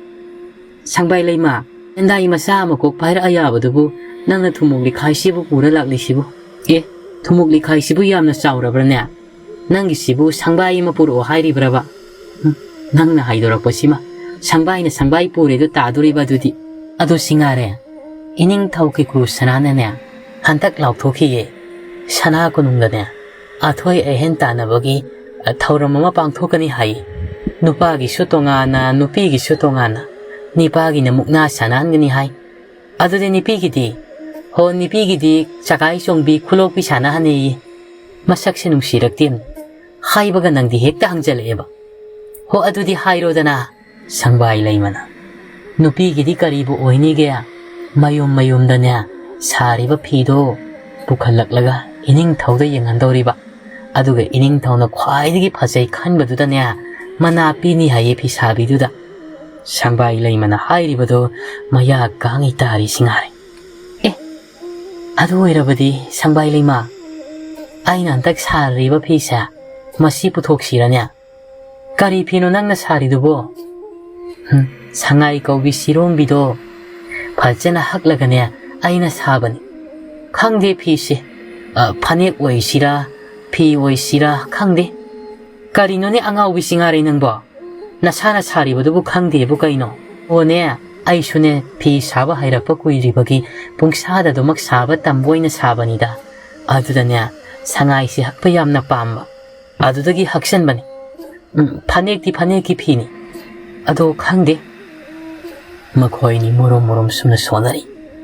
"ꯁꯪꯕꯥꯏ ꯂꯩꯃ, ꯍꯦꯟꯗꯥꯏ ꯃꯆꯥ ꯑꯃ ꯀꯣꯛ ꯄꯥꯏꯔꯛꯑ ꯌꯥꯕꯗꯨꯕꯨ ꯅꯪꯅ ꯊꯨꯝꯃꯣꯛ ꯂꯤꯈꯥꯏꯁꯤꯕꯨ ꯄꯨꯔ ꯂꯥꯛꯂꯤꯁꯤꯕꯨ? ꯑꯦ, ꯊꯨꯝꯃꯣꯛ ꯂꯤꯈꯥꯏꯁꯤꯕꯨ ꯌꯥꯝꯅ ꯆꯥꯎꯔꯕ꯭ꯔꯅꯦ? ꯅꯪꯒꯤꯁꯤꯕꯨ ꯁꯪꯕꯥꯏ ꯑꯃ ꯄꯨꯔꯛꯑꯣ ꯍꯥꯏꯔꯤꯕ꯭ꯔꯕ? ꯍꯨꯝ, ꯅꯪꯅ ꯍꯥꯏꯗꯣꯔꯛꯄꯁꯤꯃ ꯁꯪꯕꯥꯏꯅ ꯁꯪꯕꯥꯏ ꯄꯨꯔꯦꯗꯣ ꯇꯥꯗꯣꯔꯤꯕ ꯑꯗꯨꯗꯤ?" ꯑꯗꯨ ꯁꯤꯡꯉꯥꯔꯩ, ꯏꯅꯤꯡꯊꯧ ꯀꯤꯀꯨ ꯁꯅꯥꯅꯅꯦ ꯍꯟꯗꯛ ꯂꯥꯎꯊꯣꯛꯈꯤꯌꯦ꯫ ꯁꯅꯥ ꯀꯣꯅꯨꯡꯗꯅꯦ ꯑꯊꯣꯏ ꯑꯍꯦꯟ ꯇꯥꯟꯅꯕꯒꯤ, ꯑ, ꯊꯧꯔꯝ ꯑꯃ ꯄꯥꯡꯊꯣꯛꯀꯅꯤ ꯍꯥꯏ꯫ ꯅꯨꯄꯥꯒꯤꯁꯨ ꯇꯣꯉꯥꯟꯅ, ꯅꯨꯄꯤꯒꯤꯁꯨ ꯇꯣꯉꯥꯟꯅ꯫ ꯅꯤꯄꯥꯒꯤꯅ ꯃꯨꯛꯅꯥ ꯁꯥꯟꯅꯍꯟꯒꯅꯤ ꯍꯥꯏ꯫ ꯑꯗꯨꯗꯤ ꯅꯨꯄꯤꯒꯤꯗꯤ? ꯍꯣ, ꯅꯨꯄꯤꯒꯤꯗꯤ ꯆꯒꯥꯏ ꯆꯣꯡꯕꯤ, ꯈꯨꯂꯣꯛꯄꯤ ꯁꯥꯟꯅꯍꯟꯅꯤꯌꯦ꯫ ꯃꯁꯛꯁꯦ ꯅꯨꯡꯁꯤꯔꯛꯇꯦ꯫ ꯍꯥꯏꯕꯒ ꯅꯪꯗꯤ ꯍꯦꯛꯇ ꯍꯪꯖꯜꯂꯛꯑꯦꯕ꯫ ꯍꯣ, ꯑꯗꯨꯗꯤ ꯍꯥꯏꯔꯣꯗꯅ꯫ ꯁꯪꯕꯥꯏ ꯂꯩꯃꯅ, ꯅꯨꯄꯤꯒꯤꯗꯤ ꯀꯔꯤꯕꯨ ꯑꯣꯏꯅꯤꯒꯦ? ꯃꯌꯨꯝ ꯃꯌꯨꯝꯗꯅꯦ ꯁꯥꯔꯤꯕ ꯐꯤꯗꯣ ꯄꯨꯈꯠꯂꯛꯂꯒ ꯏꯅꯤꯡꯊꯧꯗ ꯌꯦꯡꯍꯟꯗꯧꯔꯤꯕ꯫ ꯑꯗꯨꯒ ꯏꯅꯤꯡꯊꯧꯅ ꯈ꯭ꯋꯥꯏꯗꯒꯤ ꯐꯖꯩ ꯈꯟꯕꯗꯨꯗꯅꯦ ꯃꯅꯥ ꯄꯤꯅꯤ ꯍꯥꯏꯌꯦ ꯐꯤ ꯁꯥꯕꯤꯗꯨꯗ꯫ ꯁꯪꯕꯥꯏ ꯂꯩꯃꯅ ꯍꯥꯏꯔꯤꯕꯗꯣ ꯃꯌꯥ ꯀꯥꯡꯉꯩ ꯇꯥꯔꯤ ꯁꯤꯡꯉꯥꯔꯩ꯫ ꯑꯦ, ꯑꯗꯨ ꯑꯣꯏꯔꯕꯗꯤ ꯁꯪꯕꯥꯏ ꯂꯩꯃ, ꯑꯩꯅ ꯍꯟꯗꯛ ꯁꯥꯔꯤꯕ ꯐꯤꯁꯦ ꯃꯁꯤ ꯄꯨꯊꯣꯛꯁꯤꯔꯅꯦ? ꯀꯔꯤ ꯐꯤꯅꯣ ꯅꯪꯅ ꯁꯥꯔꯤꯗꯨꯕꯣ? ꯍꯨꯝ, ꯁꯉꯥꯏ ꯀꯧꯕꯤ ꯁꯤꯔꯣꯝꯕꯤꯗꯣ ꯐꯖꯅ ꯍꯛꯂꯒꯅꯦ ꯑꯩꯅ ꯁꯥꯕꯅꯤ꯫ ꯈꯪꯗꯦ ꯐꯤꯁꯦ, ꯑ, ꯐꯅꯦꯛ ꯑꯣꯏꯁꯤꯔꯥ, ꯐꯤ ꯑꯣꯏꯁꯤꯔꯥ ꯈꯪꯗꯦ꯫ ꯀꯔꯤꯅꯣꯅꯦ ꯑꯉꯥꯎꯕꯤ ꯁꯤꯡꯉꯥꯔꯩ ꯅꯪꯕꯣ? ꯅꯁꯥꯅ ꯁꯥꯔꯤꯕꯗꯨꯕꯨ ꯈꯪꯗꯦꯕꯨ ꯀꯩꯅꯣ? ꯑꯣꯅꯦ, ꯑꯩꯁꯨꯅꯦ ꯐꯤ ꯁꯥꯕ ꯍꯩꯔꯛꯄ ꯀꯨꯏꯗ꯭ꯔꯤꯕꯒꯤ ꯄꯨꯡꯁꯥꯗ ꯑꯗꯨꯃꯛ ꯁꯥꯕ ꯇꯝꯕ ꯑꯣꯏꯅ ꯁꯥꯕꯅꯤꯗ꯫ ꯑꯗꯨꯗꯅꯦ ꯁꯉꯥꯏꯁꯤ ꯍꯛꯄ ꯌꯥꯝꯅ ꯄꯥꯝꯕ꯫ ꯑꯗꯨꯗꯒꯤ ꯍꯛꯆꯟꯕꯅꯤ꯫ ꯎꯝ, ꯐꯅꯦꯛꯇꯤ ꯐꯅꯦꯛꯀꯤ ꯐꯤꯅꯤ꯫ ꯑꯗꯣ ꯈꯪꯗꯦ꯫ ꯃꯈꯣꯏꯅꯤ ꯃꯨꯔꯨꯝ ꯃꯨꯔꯨꯝ ꯁꯨꯝꯅ ꯁꯣꯟꯅꯔꯤ꯫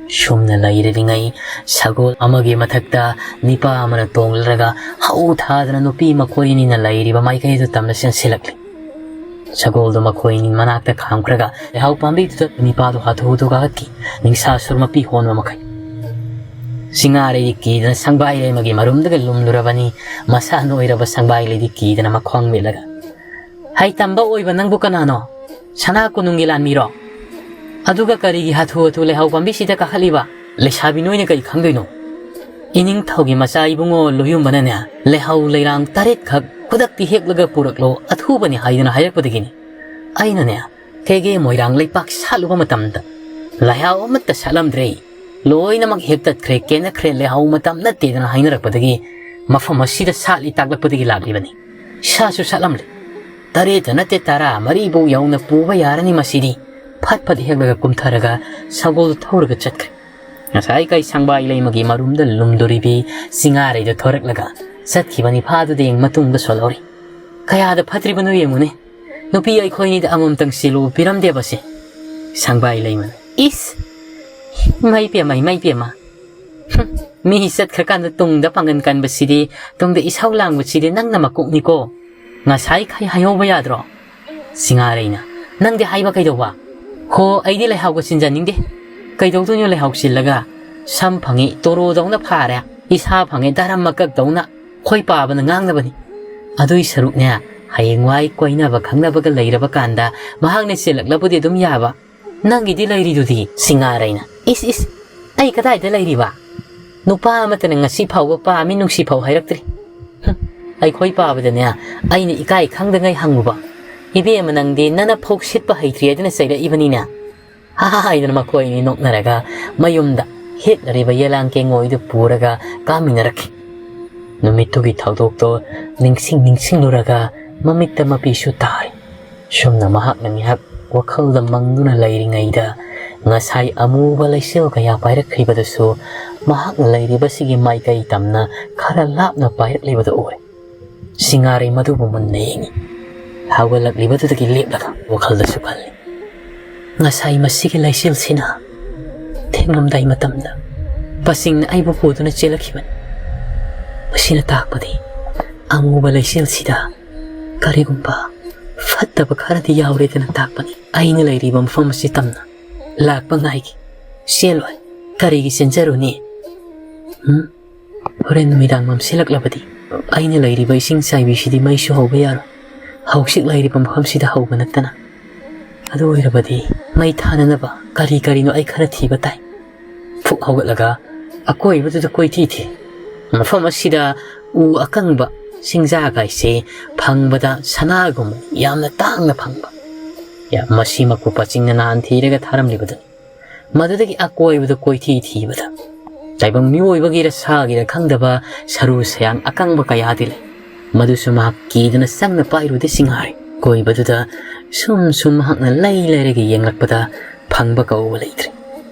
ꯁꯨꯝꯅ ꯂꯩꯔꯤꯉꯩ ꯁꯒꯣꯜ ꯑꯃꯒꯤ ꯃꯊꯛꯇ ꯅꯤꯄꯥ ꯑꯃꯅ ꯇꯣꯡꯂꯔꯒ ꯍꯧ ꯊꯥꯗꯅ ꯅꯨꯄꯤ ꯃꯈꯣꯏ ꯑꯅꯤꯅ ꯂꯩꯔꯤꯕ ꯃꯥꯏꯀꯩꯗꯨ ꯇꯝꯅ ꯆꯦꯟꯁꯤꯜꯂꯛꯂꯤ꯫ ꯁꯒꯣꯜꯗꯨ ꯃꯈꯣꯏ ꯑꯅꯤ ꯃꯅꯥꯛꯇ ꯈꯥꯝꯈ꯭ꯔꯒ ꯂꯩꯍꯥꯎ ꯄꯥꯝꯕꯤꯗꯨꯗ ꯅꯤꯄꯥꯗꯨ ꯍꯥꯊꯨ ꯍꯥꯊꯨ ꯀꯥꯈꯠꯈꯤ, ꯅꯤꯡꯁꯥ ꯁꯨꯔ ꯃꯄꯤ ꯍꯣꯟꯕ ꯃꯈꯩ꯫ ꯁꯤꯡꯉꯥꯔꯩꯗꯤ ꯀꯤꯗꯅ ꯁꯪꯕꯥꯏ ꯂꯩꯃꯒꯤ ꯃꯔꯨꯝꯗꯒ ꯂꯨꯝꯂꯨꯔꯕꯅꯤ꯫ ꯃꯁꯥ ꯅꯣꯏꯔꯕ ꯁꯪꯕꯥꯏ ꯂꯩꯗꯤ ꯀꯤꯗꯅ ꯃꯈ꯭ꯋꯥꯡ ꯃꯦꯠꯂꯒ, "ꯍꯩ ꯇꯝꯕ ꯑꯣꯏꯕ ꯅꯪꯕꯨ ꯀꯅꯥꯅꯣ? ꯁꯅꯥ ꯀꯣꯅꯨꯡꯒꯤ ꯂꯥꯟꯃꯤꯔꯣ? ꯑꯗꯨꯒ ꯀꯔꯤꯒꯤ ꯍꯥꯊꯨ ꯍꯥꯊꯨ ꯂꯩꯍꯥꯎ ꯄꯥꯝꯕꯤꯁꯤꯗ ꯀꯥꯈꯠꯂꯤꯕ? ꯂꯩꯁꯥꯕꯤ ꯅꯣꯏꯅ ꯀꯔꯤ ꯈꯪꯗꯣꯏꯅꯣ? ꯏꯅꯤꯡꯊꯧꯒꯤ ꯃꯆꯥ ꯏꯕꯨꯡꯉꯣ ꯂꯣꯌꯨꯝꯕꯅꯅꯦ, ꯂꯩꯍꯥꯎ ꯂꯩꯔꯥꯡ ꯇꯔꯦꯠꯈꯛ ꯈꯨꯗꯛꯇꯤ ꯍꯦꯛꯂꯒ ꯄꯨꯔꯛꯂꯣ, ꯑꯊꯨꯕꯅꯤ ꯍꯥꯏꯗꯨꯅ ꯍꯥꯏꯔꯛꯄꯗꯒꯤꯅꯤ꯫ ꯑꯩꯅꯅꯦ, ꯀꯦꯒꯦ ꯃꯣꯏꯔꯥꯡ ꯂꯩꯄꯥꯛ ꯁꯥꯠꯂꯨꯕ ꯃꯇꯝꯗ ꯂꯩꯍꯥꯎ ꯑꯃꯠꯇ ꯁꯥꯠꯂꯝꯗ꯭ꯔꯦ꯫ ꯂꯣꯏꯅꯃꯛ ꯍꯦꯛꯇꯠꯈ꯭ꯔꯦ, ꯀꯦꯟꯅꯈ꯭ꯔꯦ, ꯂꯩꯍꯥꯎ ꯃꯇꯝ ꯅꯠꯇꯦꯗꯅ ꯍꯥꯏꯅꯔꯛꯄꯗꯒꯤ ꯃꯐꯝ ꯑꯁꯤꯗ ꯁꯥꯠꯂꯤ ꯇꯥꯛꯂꯛꯄꯗꯒꯤ ꯂꯥꯛꯂꯤꯕꯅꯤ꯫ ꯁꯥꯠꯁꯨ ꯁꯥꯠꯂꯝꯂꯦ꯫ ꯇꯔꯦꯠꯇ ꯅꯠꯇꯦ, ꯇꯔꯥ ꯃꯔꯤꯐꯧ ꯌꯧꯅ ꯄꯨꯕ ꯌꯥꯔꯅꯤ ꯃꯁꯤꯗꯤ꯫" ꯐꯠ ꯐꯠ ꯍꯦꯛꯂꯒ ꯀꯨꯝꯊꯔꯒ ꯁꯒꯣꯜꯗꯨ ꯊꯧꯔꯒ ꯆꯠꯈ꯭ꯔꯦ꯫ ꯉꯁꯥꯏ ꯀꯩ ꯁꯪꯕꯥꯏ ꯂꯩꯃꯒꯤ ꯃꯔꯨꯝꯗ ꯂꯨꯝꯗꯣꯔꯤꯕꯤ ꯁꯤꯡꯉꯥꯔꯩꯗꯨ ꯊꯣꯔꯛꯂꯒ ꯆꯠꯈꯤꯕ ꯅꯤꯐꯥꯗꯨꯗꯤ ꯃꯇꯨꯡꯗ ꯁꯣꯜꯍꯧꯔꯤ꯫ ꯀꯌꯥꯗ ꯐꯠꯇ꯭ꯔꯤꯕꯅꯣ ꯌꯦꯡꯉꯨꯅꯦ꯫ ꯅꯨꯄꯤ ꯑꯩꯈꯣꯏꯅꯤꯗ ꯑꯃꯃꯝꯇꯪ ꯁꯤꯜꯂꯨ ꯄꯤꯔꯝꯗꯦꯕꯁꯦ꯫ ꯁꯪꯕꯥꯏ ꯂꯩꯃꯅ, "ꯏꯁ! ꯏꯃꯥꯏ ꯄꯦꯝꯃ, ꯏꯃꯥꯏ ꯄꯦꯝꯃ꯫ ꯍꯨꯝ, ꯃꯤ ꯆꯠꯈ꯭ꯔꯀꯥꯟꯗ ꯇꯨꯡꯗ ꯄꯥꯡꯒꯟ ꯀꯟꯕꯁꯤꯗꯤ, ꯇꯨꯡꯗ ꯏꯁꯧ ꯂꯥꯡꯕꯁꯤꯗꯤ ꯅꯪꯅ ꯃꯀꯣꯛꯅꯤꯀꯣ꯫ ꯉꯁꯥꯏ ꯈꯩ ꯍꯥꯏꯍꯧꯕ ꯌꯥꯗ꯭ꯔꯣ?" ꯁꯤꯡꯉꯥꯔꯩꯅ, "ꯅꯪꯗꯤ ꯍꯥꯏꯕ ꯀꯩꯗꯧꯕ? ꯍꯣ, ꯑꯩꯗꯤ ꯂꯩꯍꯥꯎꯒ ꯆꯤꯟꯖꯅꯤꯡꯗꯦ꯫ ꯀꯩꯗꯧꯗꯣꯏꯅꯣ ꯂꯩꯍꯥꯎ ꯆꯤꯜꯂꯒ? ꯁꯝ ꯐꯪꯉꯤ ꯇꯣꯔꯣꯗꯧꯅ ꯐꯥꯔꯦ, ꯏꯁꯥ ꯐꯪꯉꯤ ꯗꯔꯝ ꯃꯀꯛꯇꯧꯅ ꯈꯣꯏ ꯄꯥꯕꯅ ꯉꯥꯡꯅꯕꯅꯤ꯫ ꯑꯗꯨꯏ ꯁꯔꯨꯛꯅꯦ, ꯍꯌꯦꯡꯋꯥꯏ ꯀꯣꯏꯅꯕ ꯈꯪꯅꯕꯒ ꯂꯩꯔꯕ ꯀꯥꯟꯗ ꯃꯍꯥꯛꯅ ꯆꯦꯜꯂꯛꯂꯕꯨꯗꯤ ꯑꯗꯨꯝ ꯌꯥꯕ꯫ ꯅꯪꯒꯤꯗꯤ ꯂꯩꯔꯤꯗꯨꯗꯤ?" ꯁꯤꯡꯉꯥꯔꯩꯅ, "ꯏꯁ ꯏꯁ, ꯑꯩ ꯀꯗꯥꯏꯗ ꯂꯩꯔꯤꯕ? ꯅꯨꯄꯥ ꯑꯃꯠꯇꯅ ꯉꯁꯤ ꯐꯥꯎꯕ ꯄꯥꯝꯃꯤ ꯅꯨꯡꯁꯤ ꯐꯥꯎ ꯍꯥꯏꯔꯛꯇ꯭ꯔꯤ꯫ ꯍꯨꯝ, ꯑꯩꯈꯣꯏ ꯄꯥꯕꯗꯅꯦ, ꯑꯩꯅ ꯏꯀꯥꯏ ꯈꯪꯗꯉꯩ ꯍꯪꯉꯨꯕ, "ꯏꯕꯦꯝꯃ, ꯅꯪꯗꯤ ꯅꯅꯐꯧ ꯁꯤꯠꯄ ꯍꯩꯇ꯭ꯔꯤ" ꯍꯥꯏꯗꯨꯅ ꯆꯩꯔꯛꯏꯕꯅꯤꯅꯦ꯫ ꯍꯥꯏꯗꯅ ꯃꯈꯣꯏ ꯑꯅꯤ ꯅꯣꯛꯅꯔꯒ ꯃꯌꯨꯝꯗ ꯍꯦꯠꯅꯔꯤꯕ ꯌꯦꯂꯥꯡ ꯀꯦꯡꯉꯣꯏꯗꯨ ꯄꯨꯔꯒ ꯀꯥꯃꯤꯟꯅꯔꯛꯈꯤ꯫ ꯅꯨꯃꯤꯠꯇꯨꯒꯤ ꯊꯧꯗꯣꯛꯇꯣ ꯅꯤꯡꯁꯤꯡ ꯅꯤꯡꯁꯤꯡꯂꯨꯔꯒ ꯃꯃꯤꯠꯇ ꯃꯄꯤꯁꯨ ꯇꯥꯔꯤ꯫ ꯁꯨꯝꯅ ꯃꯍꯥꯛꯅ ꯉꯥꯏꯍꯥꯛ ꯋꯥꯈꯜꯗ ꯃꯪꯗꯨꯅ ꯂꯩꯔꯤꯉꯩꯗ, ꯉꯁꯥꯏ ꯑꯃꯨꯕ ꯂꯩꯆꯤꯜ ꯀꯌꯥ ꯄꯥꯏꯔꯛꯈꯤꯕꯗꯨꯁꯨ ꯃꯍꯥꯛꯅ ꯂꯩꯔꯤꯕꯁꯤꯒꯤ ꯃꯥꯏꯀꯩ ꯇꯝꯅ ꯈꯔ ꯂꯥꯞꯅ ꯄꯥꯏꯔꯛꯂꯤꯕꯗꯨ ꯎꯔꯦ꯫ ꯁꯤꯡꯉꯥꯔꯩ ꯃꯗꯨꯕꯨ ꯃꯨꯟꯅ ꯌꯦꯡꯉꯤ꯫ ꯍꯧꯒꯠꯂꯛꯂꯤꯕꯗꯨꯗꯒꯤ ꯂꯦꯞꯂꯒ ꯋꯥꯈꯜꯗꯁꯨ ꯈꯜꯂꯤ, "ꯉꯁꯥꯏ ꯃꯁꯤꯒꯤ ꯂꯩꯆꯤꯜꯁꯤꯅ ꯊꯦꯡꯂꯝꯗꯥꯏ ꯃꯇꯝꯗ ꯄꯁꯤꯡꯅ ꯑꯩꯕꯨ ꯄꯨꯗꯨꯅ ꯆꯦꯜꯂꯛꯈꯤꯕꯅꯤ꯫ ꯃꯁꯤꯅ ꯇꯥꯛꯄꯗꯤ ꯑꯃꯨꯕ ꯂꯩꯆꯤꯜꯁꯤꯗ ꯀꯔꯤꯒꯨꯝꯕ ꯐꯠꯇꯕ ꯈꯔꯗꯤ ꯌꯥꯎꯔꯦꯗꯅ ꯇꯥꯛꯄꯅꯤ꯫ ꯑꯩꯅ ꯂꯩꯔꯤꯕ ꯃꯐꯝ ꯑꯁꯤ ꯇꯝꯅ ꯂꯥꯛꯄ ꯉꯥꯏꯒꯦ꯫ ꯆꯦꯜꯂꯣꯏ꯫ ꯀꯔꯤꯒꯤ ꯆꯦꯟꯖꯔꯨꯅꯤ? ꯎꯝ? ꯍꯣꯔꯦꯟ ꯅꯨꯃꯤꯗꯥꯡ ꯃꯝꯁꯤꯜꯂꯛꯂꯕꯗꯤ ꯑꯩꯅ ꯂꯩꯔꯤꯕ ꯏꯁꯤꯡ ꯆꯥꯏꯕꯤꯁꯤꯗꯤ ꯃꯩꯁꯨ ꯍꯧꯕ ꯌꯥꯔꯣꯏ꯫ ꯍꯧꯖꯤꯛ ꯂꯩꯔꯤꯕ ꯃꯐꯝꯁꯤꯗ ꯍꯧꯕ ꯅꯠꯇꯅ꯫ ꯑꯗꯨ ꯑꯣꯏꯔꯕꯗꯤ ꯃꯩ ꯊꯥꯅꯅꯕ ꯀꯔꯤ ꯀꯔꯤꯅꯣ ꯑꯩ ꯈꯔ ꯊꯤꯕ ꯇꯥꯏ"꯫ ꯐꯨꯛ ꯍꯧꯒꯠꯂꯒ ꯑꯀꯣꯏꯕꯗꯨꯗ ꯀꯣꯏꯊꯤ ꯊꯤ꯫ ꯃꯐꯝ ꯑꯁꯤꯗ ꯎ ꯑꯀꯪꯕ ꯆꯤꯡꯖꯥꯒꯥꯏꯁꯦ ꯐꯪꯕꯗ ꯁꯅꯥꯒꯨꯝ ꯌꯥꯝꯅ ꯇꯥꯡꯅ ꯐꯪꯕ꯫ ꯌꯥ, ꯃꯁꯤꯃꯛꯄꯨ ꯄꯆꯤꯡꯅ ꯅꯍꯥꯟ ꯊꯤꯔꯒ ꯊꯥꯔꯝꯂꯤꯕꯗꯨꯅꯤ꯫ ꯃꯗꯨꯗꯒꯤ ꯑꯀꯣꯏꯕꯗ ꯀꯣꯏꯊꯤ ꯊꯤꯕꯗ ꯇꯥꯏꯕꯪ ꯃꯤꯑꯣꯏꯕꯒꯤꯔ ꯁꯥꯒꯤꯔ ꯈꯪꯗꯕ ꯁꯔꯨ ꯁꯌꯥꯡ ꯑꯀꯪꯕ ꯀꯌꯥꯗꯤ ꯂꯩ꯫ ꯃꯗꯨꯁꯨ ꯃꯍꯥꯛ ꯀꯤꯗꯨꯅ ꯆꯪꯅ ꯄꯥꯏꯔꯨꯗꯦ ꯁꯤꯡꯍꯥꯔꯩ꯫ ꯀꯣꯏꯕꯗꯨꯗ ꯁꯨꯝ ꯁꯨꯝ ꯃꯍꯥꯛꯅ ꯂꯩ ꯂꯩꯔꯒ ꯌꯦꯡꯂꯛꯄꯗ ꯐꯪꯕ ꯀꯧꯕ ꯂꯩꯇ꯭ꯔꯦ꯫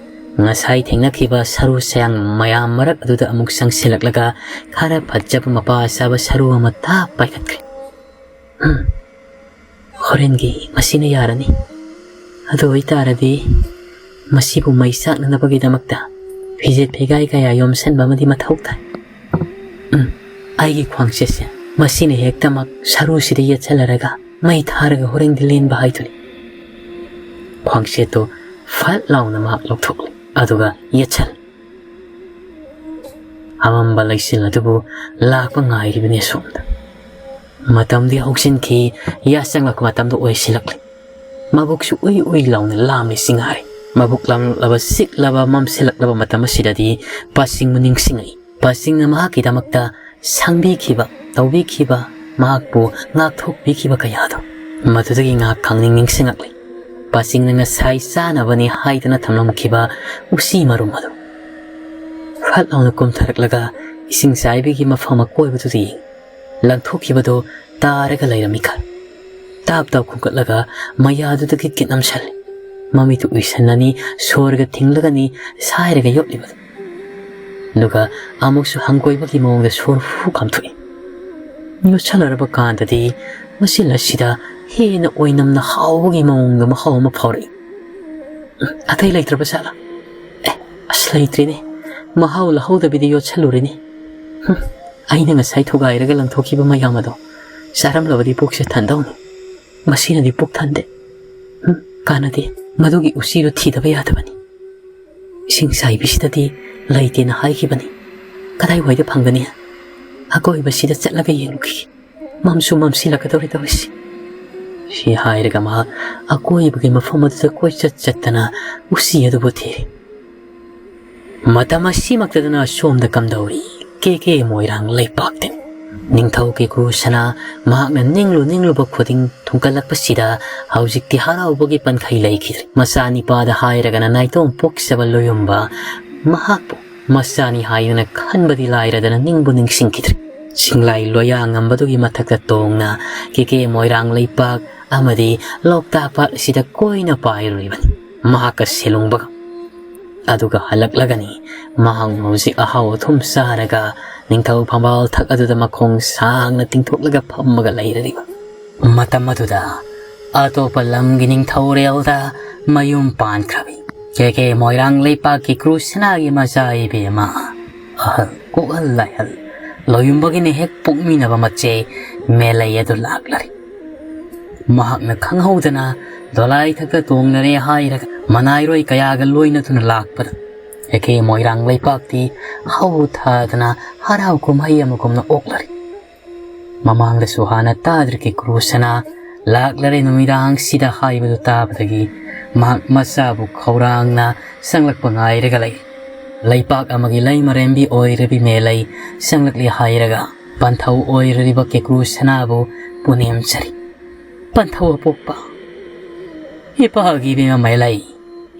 ꯉꯁꯥꯏ ꯊꯦꯡꯅꯈꯤꯕ ꯁꯔꯨ ꯁꯌꯥꯡ ꯃꯌꯥꯝ ꯃꯔꯛ ꯑꯗꯨꯗ ꯑꯃꯨꯛ ꯆꯪꯁꯤꯜꯂꯛꯂꯒ ꯈꯔ ꯐꯖꯕ ꯃꯄꯥ ꯆꯥꯕ ꯁꯔꯨ ꯑꯃ ꯊꯥꯞ ꯄꯥꯏꯈꯠꯈ꯭ꯔꯦ꯫ ꯎꯝ, ꯍꯣꯔꯦꯟꯒꯤ ꯃꯁꯤꯅ ꯌꯥꯔꯅꯤ꯫ ꯑꯗꯨ ꯑꯣꯏꯇꯥꯔꯗꯤ ꯃꯁꯤꯕꯨ ꯃꯩ ꯆꯥꯛꯅꯅꯕꯒꯤꯗꯃꯛꯇ ꯐꯤꯖꯦꯠ ꯐꯤꯒꯥꯏ ꯀꯌꯥ ꯌꯣꯝꯁꯤꯟꯕ ꯑꯃꯗꯤ ꯃꯊꯧ ꯇꯥꯏ꯫ ꯎꯝ, ꯑꯩꯒꯤ ꯈ꯭ꯋꯥꯡꯆꯦꯠꯁꯦ ꯃꯁꯤꯅ ꯍꯦꯛꯇꯃꯛ ꯁꯔꯨꯁꯤꯗ ꯌꯦꯠꯁꯜꯂꯔꯒ ꯃꯩ ꯊꯥꯔꯒ ꯍꯣꯔꯦꯟꯗꯤ ꯂꯦꯟꯕ ꯍꯥꯏꯗꯨꯅꯤ꯫ ꯈ꯭ꯋꯥꯡꯆꯦꯠꯇꯨ ꯐꯠ ꯂꯥꯎꯅ ꯃꯍꯥꯛ ꯂꯧꯊꯣꯛꯂꯦ, ꯑꯗꯨꯒ ꯌꯦꯠꯁꯜ꯫ ꯑꯃꯝꯕ ꯂꯩꯆꯤꯜ ꯑꯗꯨꯕꯨ ꯂꯥꯛꯄ ꯉꯥꯏꯔꯤꯕꯅꯤ ꯑꯁꯣꯝꯗ꯫ ꯃꯇꯝꯗꯤ ꯍꯧꯖꯤꯟꯈꯤ, ꯌꯥꯆꯪꯂꯛꯄ ꯃꯇꯝꯗ ꯑꯣꯏꯁꯤꯜꯂꯛꯂꯤ꯫ ꯃꯕꯨꯛꯁꯨ ꯎꯏ ꯎꯏ ꯂꯥꯎꯅ ꯂꯥꯝꯂꯤ ꯁꯤꯡꯍꯥꯔꯩ꯫ ꯃꯕꯨꯛ ꯂꯥꯝꯂꯛꯂꯕ, ꯆꯤꯛꯂꯕ, ꯃꯝꯁꯤꯜꯂꯛꯂꯕ ꯃꯇꯝ ꯑꯁꯤꯗꯗꯤ ꯄꯥꯁꯤꯡꯕꯨ ꯅꯤꯡꯁꯤꯡꯉꯛꯏ꯫ ꯄꯥꯁꯤꯡꯅ ꯃꯍꯥꯛꯀꯤꯗꯃꯛꯇ ꯁꯪꯕꯤꯈꯤꯕ ꯇꯧꯕꯤꯈꯤꯕ, ꯃꯍꯥꯛꯄꯨ ꯉꯥꯛꯊꯣꯛꯄꯤꯈꯤꯕ ꯀꯌꯥꯗꯣ ꯃꯗꯨꯗꯒꯤ ꯉꯥꯏꯍꯥꯛ ꯈꯪꯅꯤꯡ ꯅꯤꯡꯁꯤꯡꯂꯛꯂꯤ꯫ ꯄꯥꯁꯤꯡꯅ ꯉꯁꯥꯏ ꯆꯥꯅꯕꯅꯤ ꯍꯥꯏꯗꯅ ꯊꯝꯂꯝꯈꯤꯕ ꯎꯆꯤ ꯃꯔꯨꯝ ꯑꯗꯨ ꯐꯠ ꯂꯥꯎꯅ ꯀꯨꯝꯊꯔꯛꯂꯒ ꯏꯁꯤꯡ ꯆꯥꯏꯕꯤꯒꯤ ꯃꯐꯝ ꯑꯀꯣꯏꯕꯗꯨꯗ ꯌꯦꯡ ꯂꯪꯊꯣꯛꯈꯤꯕꯗꯨ ꯇꯥꯔꯒ ꯂꯩꯔꯝꯃꯤ ꯈꯜ꯫ ꯇꯥꯞ ꯇꯥꯞ ꯈꯣꯡꯀꯠꯂꯒ ꯃꯌꯥꯗꯨꯗꯒꯤ ꯀꯤꯠ ꯅꯝꯁꯜꯂꯤ꯫ ꯃꯃꯤꯠꯇꯨ ꯎꯏꯁꯟꯅꯅꯤ, ꯁꯣꯔꯒ ꯊꯤꯡꯂꯒꯅꯤ ꯁꯥꯏꯔꯒ ꯌꯣꯠꯂꯤꯕꯗꯨ꯫ ꯑꯗꯨꯒ ꯑꯃꯨꯛꯁꯨ ꯍꯪꯒꯣꯏꯕꯒꯤ ꯃꯑꯣꯡꯗ ꯁꯣꯔ ꯍꯨ ꯀꯥꯝꯊꯣꯛꯏ꯫ ꯌꯣꯠꯁꯜꯂꯔꯕ ꯀꯥꯟꯗꯗꯤ ꯃꯆꯤꯟ ꯑꯁꯤꯗ ꯍꯦꯟꯅ ꯑꯣꯏꯅꯝꯅ ꯍꯥꯎꯕꯒꯤ ꯃꯑꯣꯡꯗ ꯃꯍꯥꯎ ꯑꯃ ꯐꯥꯎꯔꯛꯏ꯫ "ꯑꯇꯩ ꯂꯩꯇ꯭ꯔꯕ ꯖꯥꯠꯂꯥ? ꯑꯦ, ꯑꯁ, ꯂꯩꯇ꯭ꯔꯦꯅꯦ꯫ ꯃꯍꯥꯎ ꯂꯧꯍꯧꯗꯕꯤꯗ ꯌꯣꯠꯁꯜꯂꯨꯔꯦꯅꯦ꯫ ꯍꯨꯝ, ꯑꯩꯅ ꯉꯁꯥꯏ ꯊꯨꯒꯥꯏꯔꯒ ꯂꯪꯊꯣꯛꯈꯤꯕ ꯃꯌꯥꯝ ꯑꯗꯣ ꯆꯥꯔꯝꯂꯕꯗꯤ ꯄꯨꯛꯁꯦ ꯊꯟꯗꯧꯅꯤ꯫ ꯃꯁꯤꯅꯗꯤ ꯄꯨꯛ ꯊꯟꯗꯦ꯫ ꯍꯨꯝ, ꯀꯥꯟꯅꯗꯦ꯫ ꯃꯗꯨꯒꯤ ꯎꯆꯤꯗꯨ ꯊꯤꯗꯕ ꯌꯥꯗꯕꯅꯤ꯫ ꯏꯁꯤꯡ ꯆꯥꯏꯕꯤꯁꯤꯗꯗꯤ ꯂꯩꯇꯦꯅ ꯍꯥꯏꯈꯤꯕꯅꯤ꯫ ꯀꯗꯥꯏꯋꯥꯏꯗ ꯐꯪꯒꯅꯤ? ꯑꯀꯣꯏꯕꯁꯤꯗ ꯆꯠꯂꯒ ꯌꯦꯡꯂꯨꯈꯤꯒꯦ꯫ ꯃꯝꯁꯨ ꯃꯝꯁꯤꯜꯂꯛꯀꯗꯧꯔꯦ ꯇꯧꯔꯤꯁꯤ꯫" ꯁꯤ ꯍꯥꯏꯔꯒ ꯃꯍꯥꯛ ꯑꯀꯣꯏꯕꯒꯤ ꯃꯐꯝ ꯑꯗꯨꯗ ꯀꯣꯏꯆꯠ ꯆꯠꯇꯅ ꯎꯆꯤ ꯑꯗꯨꯕꯨ ꯊꯤꯔꯤ꯫ ꯃꯇꯝ ꯑꯁꯤꯃꯛꯇꯗꯅ ꯁꯣꯝꯗ ꯀꯝꯗꯧꯔꯤ? ꯀꯦ ꯀꯦ ꯃꯣꯏꯔꯥꯡ ꯂꯩꯄꯥꯛꯇꯅꯤ꯫ ꯅꯤꯡꯊꯧ ꯀꯦꯀꯨ ꯁꯅꯥ ꯃꯍꯥꯛꯅ ꯅꯤꯡꯂꯨ ꯅꯤꯡꯂꯨꯕ ꯈꯨꯗꯤꯡ ꯊꯨꯡꯒꯠꯂꯛꯄꯁꯤꯗ ꯍꯧꯖꯤꯛꯇꯤ ꯍꯔꯥꯎꯕꯒꯤ ꯄꯟꯈꯩ ꯂꯩꯈꯤꯗ꯭ꯔꯦ꯫ ꯃꯆꯥꯅꯤꯄꯥꯗ ꯍꯥꯏꯔꯒꯅ ꯅꯥꯏꯇꯣꯝ ꯄꯣꯛꯆꯕ ꯂꯣꯌꯨꯝꯕ ꯃꯍꯥꯛꯄꯨ ꯃꯆꯥꯅꯤ ꯍꯥꯏꯗꯨꯅ ꯈꯟꯕꯗꯤ ꯂꯥꯏꯔꯗꯅ ꯅꯤꯡꯕꯨ ꯅꯤꯡꯁꯤꯡꯈꯤꯗ꯭ꯔꯦ꯫ ꯆꯤꯡꯂꯥꯏ ꯂꯣꯌꯥ ꯉꯝꯕꯗꯨꯒꯤ ꯃꯊꯛꯇ ꯇꯣꯡꯅ ꯀꯦ ꯀꯦ ꯃꯣꯏꯔꯥꯡ ꯂꯩꯄꯥꯛ ꯑꯃꯗꯤ ꯂꯣꯛꯇꯥꯛ ꯄꯥꯠ ꯑꯁꯤꯗ ꯀꯣꯏꯅ ꯄꯥꯏꯔꯨꯔꯤꯕꯅꯤ꯫ ꯃꯍꯥꯛꯀ ꯁꯦꯂꯨꯡꯕꯒ꯫ ꯑꯗꯨꯒ ꯍꯜꯂꯛꯂꯒꯅꯤ ꯃꯍꯥꯛ ꯍꯧꯖꯤꯛ ꯑꯍꯥꯎ ꯑꯊꯨꯝ ꯆꯥꯔꯒ ꯅꯤꯡꯊꯧ ꯐꯝꯕꯥꯜ ꯊꯛ ꯑꯗꯨꯗ ꯃꯈꯣꯡ ꯁꯥꯡꯅ ꯇꯤꯡꯊꯣꯛꯂꯒ ꯐꯝꯃꯒ ꯂꯩꯔꯔꯤꯕ꯫ ꯃꯇꯝ ꯑꯗꯨꯗ ꯑꯇꯣꯞꯄ ꯂꯝꯒꯤ ꯅꯤꯡꯊꯧꯔꯦꯜꯗ ꯃꯌꯨꯝ ꯄꯥꯟꯈ꯭ꯔꯕꯤ ꯀꯦ ꯀꯦ ꯃꯣꯏꯔꯥꯡ ꯂꯩꯄꯥꯛꯀꯤ ꯀ꯭ꯔꯨ ꯁꯅꯥꯒꯤ ꯃꯆꯥ ꯏꯕꯦꯝꯃ, ꯑꯍꯜ ꯀꯣꯛꯍꯜ ꯂꯥꯏꯍꯜ ꯂꯣꯌꯨꯝꯕꯒꯤꯅ ꯍꯦꯛ ꯄꯣꯛꯃꯤꯟꯅꯕ ꯃꯆꯦ ꯃꯦꯂꯩ ꯑꯗꯨ ꯂꯥꯛꯂꯔꯤ꯫ ꯃꯍꯥꯛꯅ ꯈꯪꯍꯧꯗꯅ ꯗꯣꯂꯥꯏ ꯊꯛꯇ ꯇꯣꯡꯂꯔꯦ ꯍꯥꯏꯔꯒ ꯃꯅꯥꯏꯔꯣꯏ ꯀꯌꯥꯒ ꯂꯣꯏꯅꯗꯨꯅ ꯂꯥꯛꯄꯗ ꯀꯦ ꯀꯦ ꯃꯣꯏꯔꯥꯡ ꯂꯩꯄꯥꯛꯇꯤ ꯍꯧ ꯊꯥꯗꯅ ꯍꯔꯥꯎ ꯀꯨꯝꯍꯩ ꯑꯃꯒꯨꯝꯅ ꯑꯣꯛꯂꯔꯤ꯫ ꯃꯃꯥꯡꯗꯁꯨ ꯍꯥꯟꯅ ꯇꯥꯗ꯭ꯔꯤꯀꯤ ꯀ꯭ꯔꯨꯁꯅ ꯂꯥꯛꯂꯔꯦ ꯅꯨꯃꯤꯗꯥꯡꯁꯤꯗ ꯍꯥꯏꯕꯗꯨ ꯇꯥꯕꯗꯒꯤ ꯃꯍꯥꯛ ꯃꯆꯥꯕꯨ ꯈꯧꯔꯥꯡꯅ ꯆꯪꯂꯛꯄ ꯉꯥꯏꯔꯒ ꯂꯩ꯫ ꯂꯩꯄꯥꯛ ꯑꯃꯒꯤ ꯂꯩꯃꯔꯦꯝꯕꯤ ꯑꯣꯏꯔꯕꯤ ꯃꯦꯂꯩ ꯆꯪꯂꯛꯂꯦ ꯍꯥꯏꯔꯒ ꯄꯟꯊꯧ ꯑꯣꯏꯔꯤꯕ ꯀꯦꯀ꯭ꯔꯨ ꯁꯅꯥꯕꯨ ꯄꯨꯅꯦꯝꯖꯔꯤ꯫ ꯄꯟꯊꯧ ꯑꯄꯣꯛꯄ, ꯏꯄꯥꯒꯤ ꯏꯕꯦꯝꯃ ꯃꯦꯂꯩ,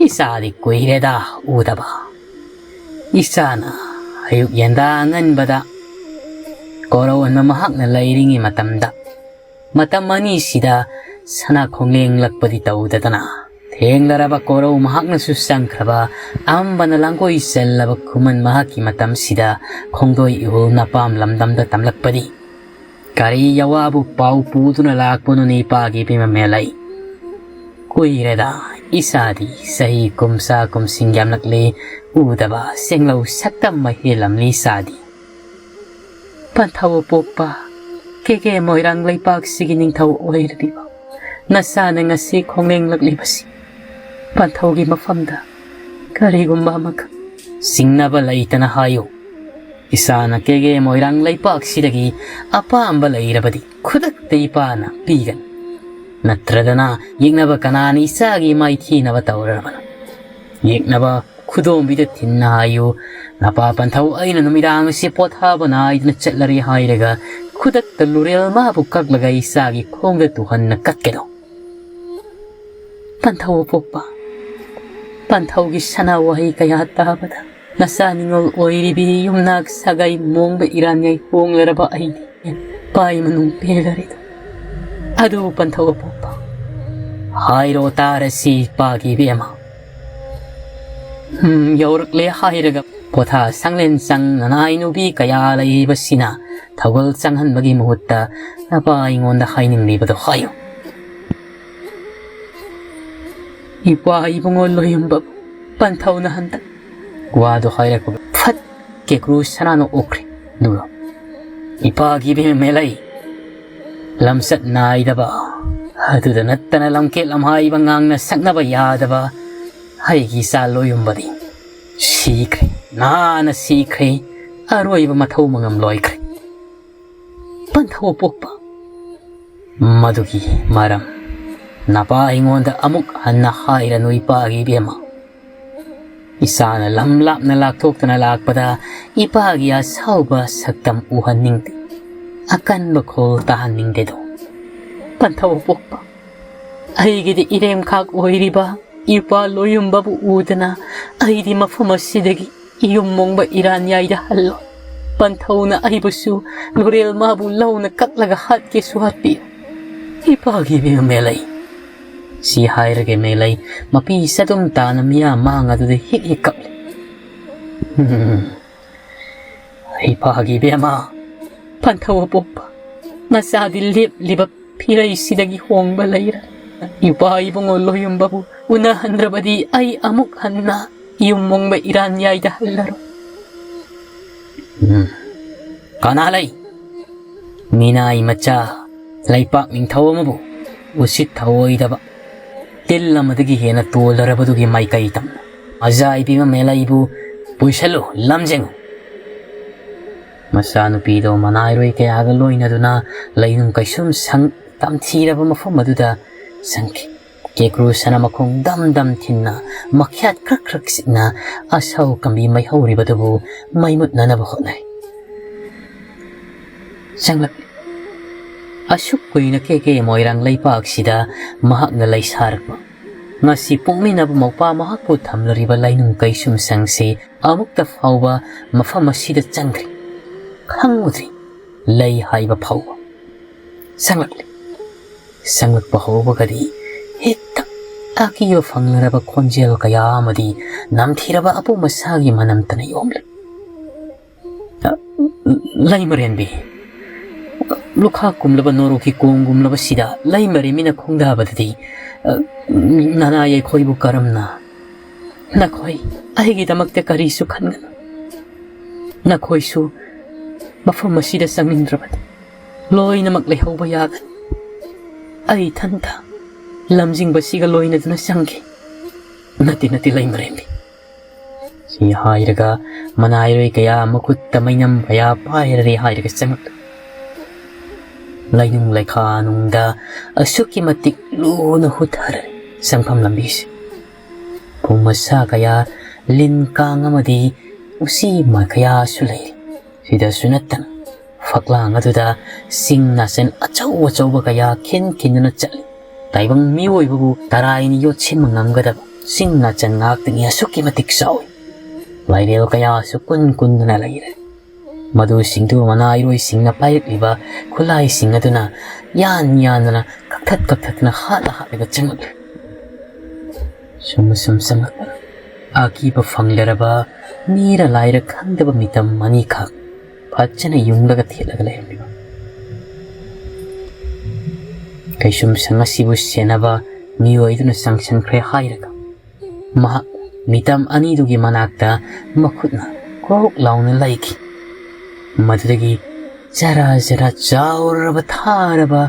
ꯏꯆꯥꯗꯤ ꯀꯨꯏꯔꯦꯗ ꯎꯗꯕ꯫ ꯏꯆꯥꯅ ꯑꯌꯨꯛ ꯌꯦꯟꯗꯥ ꯑꯉꯟꯕꯗ ꯀꯣꯔꯧ ꯑꯟꯕ ꯃꯍꯥꯛꯅ ꯂꯩꯔꯤꯉꯩ ꯃꯇꯝꯗ, ꯃꯇꯝ ꯑꯅꯤꯁꯤꯗ ꯁꯅꯥ ꯈꯣꯡꯂꯦꯡꯂꯛꯄꯗꯤ ꯇꯧꯗꯗꯅ, ꯊꯦꯡꯂꯔꯕ ꯀꯣꯔꯧ ꯃꯍꯥꯛꯅꯁꯨ ꯆꯪꯈ꯭ꯔꯕ, ꯑꯝꯕꯅ ꯂꯥꯡꯒꯣꯏ ꯆꯜꯂꯕ ꯈꯨꯃꯟ ꯃꯍꯥꯛꯀꯤ ꯃꯇꯝꯁꯤꯗ ꯈꯣꯡꯗꯣꯏ ꯏꯍꯨꯜ ꯅꯄꯥꯝ ꯂꯝꯗꯝꯗ ꯇꯝꯂꯛꯄꯗꯤ꯫ ꯀꯔꯤ ꯌꯋꯥꯕꯨ ꯄꯥꯎ ꯄꯨꯗꯨꯅ ꯂꯥꯛꯄꯅꯣꯅꯦ ꯏꯄꯥꯒꯤ ꯏꯕꯦꯝꯃ ꯃꯦꯂꯩ? ꯀꯨꯏꯔꯦꯗ, ꯏꯆꯥꯗꯤ ꯆꯍꯤ ꯀꯨꯝꯁꯥ ꯀꯨꯝꯁꯤꯡ ꯌꯥꯝꯂꯛꯂꯦ, ꯎꯗꯕ ꯁꯦꯡꯂꯧ ꯁꯛꯇꯝ ꯃꯍꯦꯜꯂꯝꯂꯤ ꯏꯆꯥꯗꯤ꯫ ꯄꯟꯊꯧ ꯑꯄꯣꯛꯄ, ꯀꯦꯀꯦ ꯃꯣꯏꯔꯥꯡ ꯂꯩꯄꯥꯛꯁꯤꯒꯤ ꯅꯤꯡꯊꯧ ꯑꯣꯏꯔꯤꯕ ꯅꯆꯥꯅ ꯉꯁꯤ ꯈꯣꯡꯂꯦꯡꯂꯛꯂꯤꯕꯁꯤ ꯄꯟꯊꯧꯒꯤ ꯃꯐꯝꯗ ꯀꯔꯤꯒꯨꯝꯕ ꯑꯃꯈꯛ ꯆꯤꯡꯅꯕ ꯂꯩꯇꯅ ꯍꯥꯏꯌꯨ꯫ ꯏꯆꯥꯅ ꯀꯦꯒꯦ ꯃꯣꯏꯔꯥꯡ ꯂꯩꯄꯥꯛꯁꯤꯗꯒꯤ ꯑꯄꯥꯝꯕ ꯂꯩꯔꯕꯗꯤ ꯈꯨꯗꯛꯇ ꯏꯄꯥꯅ ꯄꯤꯒꯅꯤ꯫ ꯅꯠꯇ꯭ꯔꯗꯅ ꯌꯦꯛꯅꯕ ꯀꯅꯥꯅ ꯏꯆꯥꯒꯤ ꯃꯥꯏꯊꯤꯅꯕ ꯇꯧꯔꯕꯅꯣ? ꯌꯦꯛꯅꯕ ꯈꯨꯗꯣꯝꯕꯤꯗ ꯊꯤꯟꯅ ꯍꯥꯏꯌꯨ꯫ ꯅꯄꯥ ꯄꯟꯊꯧ ꯑꯩꯅ ꯅꯨꯃꯤꯗꯥꯡ ꯑꯁꯤ ꯄꯣꯊꯥꯕ ꯅꯥꯏꯗꯅ ꯆꯠꯂꯔꯦ ꯍꯥꯏꯔꯒ ꯈꯨꯗꯛꯇ ꯂꯨꯔꯦꯜ ꯃꯥꯕꯨ ꯀꯛꯂꯒ ꯏꯆꯥꯒꯤ ꯈꯣꯡꯗ ꯇꯨꯍꯟꯅ ꯀꯛꯀꯗꯧ꯫ ꯄꯟꯊꯧ ꯑꯄꯣꯛꯄ, ꯄꯟꯊꯧꯒꯤ ꯁꯅꯥ ꯋꯥꯍꯩ ꯀꯌꯥ ꯇꯥꯕꯗ ꯅꯆꯥ ꯅꯤꯉꯣꯜ ꯑꯣꯏꯔꯤꯕꯤ ꯌꯨꯝꯅꯥꯛ ꯁꯥꯒꯩ ꯃꯣꯡꯕ ꯏꯔꯥꯟꯉꯩ ꯍꯣꯡꯂꯔꯕ ꯑꯩꯗꯤ ꯄꯥꯏ ꯃꯅꯨꯡ ꯄꯦꯜꯂꯔꯤꯗꯣ꯫ ꯑꯗꯨ ꯄꯟꯊꯧ ꯑꯄꯣꯛꯄ, ꯍꯥꯏꯔꯣ ꯇꯥꯔꯁꯤ ꯄꯥꯒꯤ ꯏꯕꯦꯝꯃ꯫ ꯎꯝ, ꯌꯧꯔꯛꯂꯦ ꯍꯥꯏꯔꯒ ꯄꯣꯊꯥ ꯁꯪꯂꯦꯟ ꯆꯪ ꯅꯅꯥꯏ ꯅꯨꯄꯤ ꯀꯌꯥ ꯂꯩꯔꯤꯕꯁꯤꯅ ꯊꯧꯒꯜ ꯆꯪꯍꯟꯕꯒꯤ ꯃꯍꯨꯠꯇ ꯅꯄꯥ ꯑꯩꯉꯣꯟꯗ ꯍꯥꯏꯅꯤꯡꯂꯤꯕꯗꯣ ꯍꯥꯏꯌꯨ꯫ ꯏꯄꯥ ꯏꯕꯨꯡꯉꯣ ꯂꯣꯌꯝꯕ ꯄꯟꯊꯧꯅ ꯍꯟꯗꯛ ꯋꯥꯗꯣ ꯍꯥꯏꯔꯛꯄꯒ ꯐꯠ ꯀꯦꯀ꯭ꯔꯨ ꯁꯅꯥꯅ ꯑꯣꯛꯈ꯭ꯔꯦ꯫ ꯑꯗꯨꯒ ꯏꯄꯥꯒꯤ ꯏꯕꯦꯝꯃ ꯃꯦꯂꯩ, ꯂꯝꯆꯠ ꯅꯥꯏꯗꯕ, ꯑꯗꯨꯗ ꯅꯠꯇꯅ ꯂꯝꯀꯦꯠ ꯂꯝꯍꯥꯏꯕ ꯉꯥꯡꯅ ꯁꯛꯅꯕ ꯌꯥꯗꯕ ꯑꯩꯒꯤ ꯏꯆꯥ ꯂꯣꯌꯝꯕꯗꯤ ꯁꯤꯈ꯭ꯔꯦ, ꯅꯥꯅ ꯁꯤꯈ꯭ꯔꯦ, ꯑꯔꯣꯏꯕ ꯃꯊꯧ ꯃꯉꯝ ꯂꯣꯏꯈ꯭ꯔꯦ꯫ ꯄꯟꯊꯧ ꯄꯣꯛꯄ꯫ ꯃꯗꯨꯒꯤ ꯃꯔꯝ ꯅꯄꯥ ꯑꯩꯉꯣꯟꯗ ꯑꯃꯨꯛ ꯍꯟꯅ ꯍꯥꯏꯔꯅꯨ ꯏꯄꯥꯒꯤ ꯏꯕꯦꯝꯃ꯫ ꯏꯆꯥꯅ ꯂꯝ ꯂꯥꯞꯅ ꯂꯥꯛꯊꯣꯛꯇꯅ ꯂꯥꯛꯄꯗ ꯏꯄꯥꯒꯤ ꯑꯁꯥꯎꯕ ꯁꯛꯇꯝ ꯎꯍꯟꯅꯤꯡꯗꯦ꯫ ꯑꯀꯟꯕ ꯈꯣꯜ ꯇꯥꯍꯟꯅꯤꯡꯗꯦꯗꯣ꯫ ꯄꯟꯊꯧ ꯑꯄꯣꯛꯄ, ꯑꯩꯒꯤꯗꯤ ꯏꯔꯦꯝꯈꯥꯛ ꯑꯣꯏꯔꯤꯕ ꯏꯄꯥ ꯂꯣꯌꯨꯝꯕꯕꯨ ꯎꯗꯅ ꯑꯩꯗꯤ ꯃꯐꯝ ꯑꯁꯤꯗꯒꯤ ꯌꯨꯝ ꯃꯣꯡꯕ ꯏꯔꯥꯟꯌꯥꯏꯗ ꯍꯜꯂꯣꯏ꯫ ꯄꯟꯊꯧꯅ ꯑꯩꯕꯨꯁꯨ ꯂꯣꯔꯦꯜ ꯃꯥꯕꯨ ꯂꯧꯅ ꯀꯛꯂꯒ ꯍꯥꯠꯀꯦꯁꯨ ꯍꯥꯠꯄꯤꯌꯨ꯫ ꯏꯄꯥꯒꯤ ꯏꯕꯦꯝꯃ ꯃꯦꯂꯩ꯫ ꯁꯤ ꯍꯥꯏꯔꯒ ꯃꯦꯂꯩ ꯃꯄꯤ ꯆꯗꯨꯝ ꯇꯥꯅ ꯃꯤꯌꯥ ꯃꯥꯡ ꯑꯗꯨꯗ ꯍꯤꯛ ꯍꯤꯛ ꯀꯞꯂꯤ꯫ ꯎꯝ꯫ ꯏꯄꯥꯒꯤ ꯏꯕꯦꯝꯃ꯫ ꯄꯟꯊꯧ ꯑꯄꯣꯛꯄ, ꯅꯆꯥꯗꯤ ꯂꯦꯞꯂꯤꯕ ꯐꯤꯔꯩꯁꯤꯗꯒꯤ ꯍꯣꯡꯕ ꯂꯩꯔ꯫ ꯏꯄꯥ ꯏꯕꯨꯡꯉꯣ ꯂꯣꯌꯨꯝꯕꯕꯨ ꯎꯅꯍꯟꯗ꯭ꯔꯕꯗꯤ ꯑꯩ ꯑꯃꯨꯛ ꯍꯟꯅ ꯌꯨꯝ ꯃꯣꯡꯕ ꯏꯔꯥꯟꯌꯥꯏꯗ ꯍꯜꯂꯔꯣꯏ꯫ ꯎꯝ꯫ ꯀꯅꯥ ꯂꯩ? ꯃꯤꯅꯥꯏ ꯃꯆꯥ, ꯂꯩꯄꯥꯛ ꯅꯤꯡꯊꯧ ꯑꯃꯕꯨ ꯎꯁꯤꯠ ꯊꯑꯣꯏꯗꯕ ꯇꯤꯜ ꯑꯃꯗꯒꯤ ꯍꯦꯟꯅ ꯇꯣꯜꯂꯔꯕꯗꯨꯒꯤ ꯃꯥꯏꯀꯩ ꯇꯝꯅ ꯃꯖꯥ ꯏꯕꯦꯝꯃ ꯃꯦꯂꯩꯕꯨ ꯄꯨꯏꯁꯜꯂꯨ, ꯂꯝꯖꯤꯡꯉꯨ꯫ ꯃꯆꯥꯅꯨꯄꯤꯗꯣ ꯃꯅꯥꯏꯔꯣꯏ ꯀꯌꯥꯒ ꯂꯣꯏꯅꯗꯨꯅ ꯂꯩꯅꯨꯡ ꯀꯩꯁꯨꯝ ꯁꯪ ꯇꯝꯊꯤꯔꯕ ꯃꯐꯝ ꯑꯗꯨꯗ ꯆꯪꯈꯤ꯫ ꯀꯦꯀ꯭ꯔꯨ ꯁꯅꯥ ꯃꯈꯣꯡ ꯗꯝ ꯗꯝ ꯊꯤꯟꯅ, ꯃꯈ꯭ꯌꯥꯠ ꯈ꯭ꯔꯛ ꯈ꯭ꯔꯛ ꯆꯤꯛꯅ ꯑꯁꯧ ꯀꯝꯕꯤ ꯃꯩꯍꯧꯔꯤꯕꯗꯨꯕꯨ ꯃꯩ ꯃꯨꯠꯅꯅꯕ ꯍꯣꯠꯅꯩ꯫ ꯆꯪꯂꯛꯂꯤ꯫ ꯑꯁꯨꯛ ꯀꯨꯏꯅ ꯀꯦ ꯀꯦ ꯃꯣꯏꯔꯥꯡ ꯂꯩꯄꯥꯛꯁꯤꯗ ꯃꯍꯥꯛꯅ ꯂꯩ ꯁꯥꯔꯛꯄ, ꯉꯁꯤ ꯄꯣꯛꯃꯤꯟꯅꯕ ꯃꯧꯄꯥ ꯃꯍꯥꯛꯄꯨ ꯊꯝꯂꯔꯤꯕ ꯂꯩꯅꯨꯡ ꯀꯩꯁꯨꯝꯁꯪꯁꯤ ꯑꯃꯨꯛꯇ ꯐꯥꯎꯕ ꯃꯐꯝ ꯑꯁꯤꯗ ꯆꯪꯗ꯭ꯔꯤ, ꯈꯪꯉꯨꯗ꯭ꯔꯤ꯫ ꯂꯩ ꯍꯥꯏꯕ ꯐꯥꯎꯕ ꯆꯪꯂꯛꯂꯤ꯫ ꯆꯪꯂꯛꯄ ꯍꯧꯕꯒꯗꯤ ꯍꯦꯛꯇ ꯑꯀꯤꯕ ꯐꯪꯂꯔꯕ ꯈꯣꯟꯖꯦꯜ ꯀꯌꯥ ꯑꯃꯗꯤ ꯅꯝꯊꯤꯔꯕ ꯑꯄꯣꯝ ꯑꯁꯥꯒꯤ ꯃꯅꯝꯇꯅ ꯌꯣꯝꯂꯤ꯫ ꯑ, ꯂꯩꯃꯔꯦꯟꯕꯤ, ꯂꯨꯈꯥ ꯀꯨꯝꯂꯕ ꯅꯣꯔꯣꯛꯀꯤ ꯀꯣꯡꯒꯨꯝꯂꯕꯁꯤꯗ ꯂꯩꯃꯔꯦꯟꯕꯤꯅ ꯈꯣꯡꯗꯥꯕꯗꯗꯤ, ꯑ, ꯅꯅꯥꯏ ꯑꯩꯈꯣꯏꯕꯨ ꯀꯔꯝꯅ? ꯅꯈꯣꯏ ꯑꯩꯒꯤꯗꯃꯛꯇ ꯀꯔꯤꯁꯨ ꯈꯟꯒꯅꯨ꯫ ꯅꯈꯣꯏꯁꯨ ꯃꯐꯝ ꯑꯁꯤꯗ ꯆꯪꯅꯤꯡꯗ꯭ꯔꯕꯗꯤ ꯂꯣꯏꯅꯃꯛ ꯂꯩꯍꯧꯕ ꯌꯥꯒꯅꯤ꯫ ꯑꯩ ꯏꯊꯟꯇ ꯂꯝꯖꯤꯡꯕꯁꯤꯒ ꯂꯣꯏꯅꯗꯨꯅ ꯆꯪꯒꯦ꯫ ꯅꯠꯇꯦ, ꯅꯠꯇꯦ, ꯂꯩꯃꯔꯦꯟꯕꯤ꯫ ꯁꯤ ꯍꯥꯏꯔꯒ ꯃꯅꯥꯏꯔꯣꯏ ꯀꯌꯥ ꯃꯈꯨꯠꯇ ꯃꯩꯅꯝ ꯀꯌꯥ ꯄꯥꯏꯔꯔꯦ ꯍꯥꯏꯔꯒ ꯆꯪꯂꯛꯂꯤ꯫ ꯂꯩꯅꯨꯡ ꯂꯩꯈꯥ ꯅꯨꯡꯗ ꯑꯁꯨꯛꯀꯤ ꯃꯇꯤꯛ ꯂꯨꯅ ꯍꯨꯊꯔꯦ ꯆꯪꯐꯝ ꯂꯝꯕꯤꯁꯤ꯫ ꯐꯨꯝ ꯃꯁꯥ ꯀꯌꯥ, ꯂꯤꯟ ꯀꯥꯡ ꯑꯃꯗꯤ ꯎꯆꯤ ꯃꯥ ꯀꯌꯥꯁꯨ ꯂꯩꯔꯤ꯫ ꯁꯤꯗꯁꯨ ꯅꯠꯇꯅ ꯐꯛꯂꯥꯡ ꯑꯗꯨꯗ ꯁꯤꯡ ꯅꯥꯆꯟ ꯑꯆꯧ ꯑꯆꯧꯕ ꯀꯌꯥ ꯈꯤꯟ ꯈꯤꯟꯗꯨꯅ ꯆꯠꯂꯤ꯫ ꯇꯥꯏꯕꯪ ꯃꯤꯑꯣꯏꯕꯕꯨ ꯇꯔꯥꯏꯅ ꯌꯣꯠꯁꯤꯟꯕ ꯉꯝꯒꯗꯕ ꯁꯤꯡ ꯅꯥꯆꯟ ꯉꯥꯛꯇꯅꯤ ꯑꯁꯨꯛꯀꯤ ꯃꯇꯤꯛ ꯆꯥꯎꯏ꯫ ꯂꯥꯏꯔꯦꯜ ꯀꯌꯥꯁꯨ ꯀꯨꯟ ꯀꯨꯟꯗꯨꯅ ꯂꯩꯔꯦ꯫ ꯃꯗꯨꯁꯤꯡꯗꯨ ꯃꯅꯥꯏꯔꯣꯏꯁꯤꯡꯅ ꯄꯥꯏꯔꯛꯂꯤꯕ ꯈꯨꯠꯂꯥꯏꯁꯤꯡ ꯑꯗꯨꯅ ꯌꯥꯟ ꯌꯥꯟꯗꯨꯅ ꯀꯛꯊꯠ ꯀꯛꯊꯠꯇꯨꯅ ꯍꯥꯠꯂ ꯍꯥꯠꯂꯒ ꯆꯪꯂꯛꯂꯤ꯫ ꯁꯨꯝ ꯁꯨꯝ ꯆꯪꯂꯛꯄ ꯑꯀꯤꯕ ꯐꯪꯂꯔꯕ ꯃꯤꯔ ꯂꯥꯏꯔ ꯈꯪꯗꯕ ꯃꯤꯇꯝ ꯑꯅꯤꯈꯛ ꯐꯖꯅ ꯌꯨꯡꯂꯒ ꯊꯦꯠꯂꯒ ꯂꯩꯔꯝꯂꯤꯕ ꯀꯩꯁꯨꯝꯁꯪ ꯑꯁꯤꯕꯨ ꯁꯦꯟꯅꯕ ꯃꯤꯑꯣꯏꯗꯨꯅ ꯆꯪꯁꯤꯟꯈ꯭ꯔꯦ ꯍꯥꯏꯔꯒ ꯃꯍꯥꯛ ꯃꯤꯇꯝ ꯑꯅꯤꯗꯨꯒꯤ ꯃꯅꯥꯛꯇ ꯃꯈꯨꯠꯅ ꯀ꯭ꯔꯣꯛ ꯂꯥꯎꯅ ꯂꯩꯈꯤ꯫ ꯃꯗꯨꯗꯒꯤ ꯖꯔꯥ ꯖꯔꯥ ꯆꯥꯎꯔꯕ ꯊꯥꯔꯕ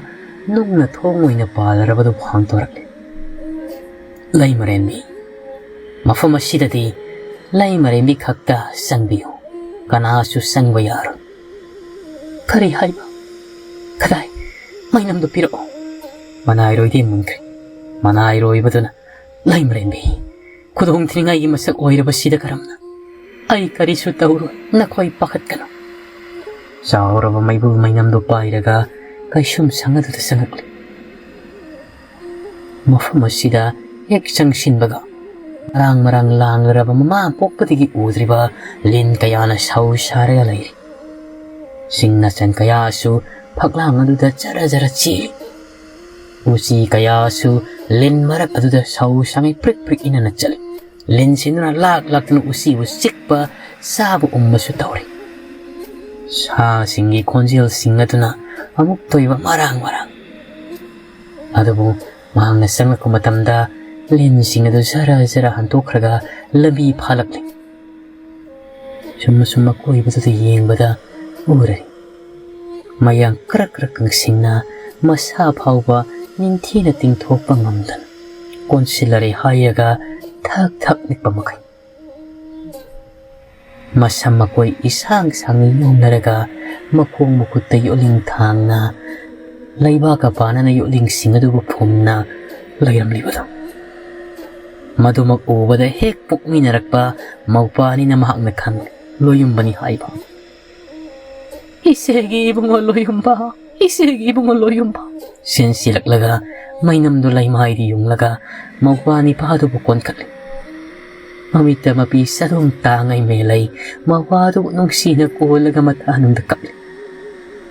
ꯅꯨꯡꯅ ꯊꯣꯡ ꯑꯣꯏꯅ ꯄꯥꯜꯂꯔꯕꯗꯨ ꯍꯥꯡꯗꯣꯔꯛꯂꯦ꯫ ꯂꯩꯃꯔꯦꯟꯕꯤ, ꯃꯐꯝ ꯑꯁꯤꯗꯗꯤ ꯂꯩꯃꯔꯦꯟꯕꯤ ꯈꯛꯇ ꯆꯪꯕꯤꯌꯨ, ꯀꯅꯥꯁꯨ ꯆꯪꯕ ꯌꯥꯔꯣꯏ꯫ ꯀꯔꯤ ꯍꯥꯏꯕ? ꯀꯗꯥꯏ? ꯃꯩꯅꯝꯗꯨ ꯄꯤꯔꯛꯑꯣ꯫ ꯃꯅꯥꯏꯔꯣꯏꯗꯤ ꯃꯨꯟꯈ꯭ꯔꯦ꯫ ꯃꯅꯥꯏꯔꯣꯏꯕꯗꯨꯅ, ꯂꯩꯃꯔꯦꯟꯕꯤ, ꯈꯨꯗꯣꯡ ꯊꯤꯅꯤꯡꯉꯥꯏꯒꯤ ꯃꯁꯛ ꯑꯣꯏꯔꯕꯁꯤꯗ ꯀꯔꯝꯅ? ꯑꯩ ꯀꯔꯤꯁꯨ ꯇꯧꯔꯣꯏ, ꯅꯈꯣꯏ ꯄꯥꯈꯠꯀꯅꯨ꯫ ꯆꯥꯎꯔꯕ ꯃꯩꯕꯨꯜ ꯃꯩꯅꯝꯗꯨ ꯄꯥꯏꯔꯒ ꯀꯩꯁꯨꯝꯁꯪ ꯑꯗꯨꯗ ꯆꯪꯉꯛꯂꯤ꯫ ꯃꯐꯝ ꯑꯁꯤꯗ ꯍꯦꯛ ꯆꯪꯁꯤꯟꯕꯒ ꯃꯔꯥꯡ ꯃꯔꯥꯡ ꯂꯥꯡꯂꯔꯕ ꯃꯃꯥ ꯄꯣꯛꯄꯗꯒꯤ ꯎꯗ꯭ꯔꯤꯕ ꯂꯤꯟ ꯀꯌꯥꯅ ꯁꯧ ꯁꯥꯔꯒ ꯂꯩꯔꯤ꯫ ꯁꯤꯡ ꯅꯥꯆꯟ ꯀꯌꯥꯁꯨ ꯐꯛꯂꯥꯡ ꯑꯗꯨꯗ ꯖꯔ ꯖꯔ ꯆꯦꯜꯂꯤ꯫ ꯎꯆꯤ ꯀꯌꯥꯁꯨ ꯂꯤꯟ ꯃꯔꯛ ꯑꯗꯨꯗ ꯁꯧ ꯁꯥꯉꯩ ꯄ꯭ꯔꯤꯛ ꯄ꯭ꯔꯤꯛ ꯏꯅꯅ ꯆꯠꯂꯤ꯫ ꯂꯤꯟꯁꯤꯡꯗꯨꯅ ꯂꯥꯛ ꯂꯥꯛꯇꯨꯅ ꯎꯆꯤꯕꯨ ꯆꯤꯛꯄ, ꯆꯥꯕ ꯎꯝꯕꯁꯨ ꯇꯧꯔꯤ꯫ ꯁꯥꯁꯤꯡꯒꯤ ꯈꯣꯟꯖꯦꯜꯁꯤꯡ ꯑꯗꯨꯅ ꯑꯃꯨꯛꯇ ꯑꯣꯏꯕ ꯃꯔꯥꯡ ꯃꯔꯥꯡ꯫ ꯑꯗꯨꯕꯨ ꯃꯍꯥꯛꯅ ꯆꯪꯂꯛꯄ ꯃꯇꯝꯗ ꯂꯤꯟꯁꯤꯡ ꯑꯗꯨ ꯖꯔ ꯖꯔ ꯍꯟꯗꯣꯛꯈ꯭ꯔꯒ ꯂꯝꯕꯤ ꯐꯥꯂꯛꯂꯤ꯫ ꯁꯨꯝ ꯁꯨꯝ ꯑꯀꯣꯏꯕꯗꯨꯗ ꯌꯦꯡꯕꯗ ꯎꯔꯦ꯫ ꯃꯌꯥꯡ ꯀ꯭ꯔꯛ ꯀ꯭ꯔꯛ ꯀꯪꯁꯤꯡꯅ ꯃꯁꯥ ꯐꯥꯎꯕ ꯅꯤꯡꯊꯤꯅ ꯇꯤꯡꯊꯣꯛꯄ ꯉꯝꯗꯅ ꯀꯣꯟꯁꯤꯜꯂꯔꯦ ꯍꯥꯏꯔꯒ ꯊꯛ ꯊꯛ ꯅꯤꯛꯄ ꯃꯈꯩ꯫ ꯃꯁꯝ ꯃꯀꯣꯏ ꯏꯁꯥꯡ ꯁꯥꯡꯅ ꯌꯣꯝꯅꯔꯒ ꯃꯈꯣꯡ ꯃꯈꯨꯠꯇ ꯌꯣꯠꯂꯤꯡ ꯊꯥꯡꯅ ꯂꯩꯕꯥꯛꯀ ꯄꯥꯅꯅ ꯌꯣꯠꯂꯤꯡꯁꯤꯡ ꯑꯗꯨꯕꯨ ꯐꯨꯝꯅ ꯂꯩꯔꯝꯂꯤꯕꯗꯣ꯫ ꯃꯗꯨꯃꯛ ꯎꯕꯗ ꯍꯦꯛ ꯄꯣꯛꯃꯤꯟꯅꯔꯛꯄ ꯃꯧꯄꯥꯅꯤꯅ ꯃꯍꯥꯛꯅ ꯈꯪꯂꯦ, ꯂꯣꯌꯨꯝꯕꯅꯤ ꯍꯥꯏꯕ꯫ "ꯏꯆꯦꯒꯤ ꯏꯕꯨꯡꯉꯣ ꯂꯣꯏꯌꯨꯝꯕ, ꯏꯆꯦꯒꯤ ꯏꯕꯨꯡꯉꯣ ꯂꯣꯏꯌꯨꯝꯕ!" ꯁꯤꯟꯁꯤꯜꯂꯛꯂꯒ ꯃꯩꯅꯝꯗꯨ ꯂꯩꯃꯥꯏꯗ ꯌꯨꯡꯂꯒ ꯃꯧꯄ꯭ꯋꯥ ꯅꯤꯄꯥꯗꯨꯕꯨ ꯀꯣꯟꯈꯠꯂꯤ꯫ ꯃꯃꯤꯠꯇ ꯃꯄꯤ ꯆꯔꯨꯝ ꯇꯥꯡꯉꯩ ꯃꯦꯜꯂꯩ, ꯃꯧꯄ꯭ꯋꯥꯗꯨꯕꯨ ꯅꯨꯡꯁꯤꯅ ꯀꯣꯜꯂꯒ ꯃꯊꯥꯅꯨꯡꯗ ꯀꯞꯂꯤ꯫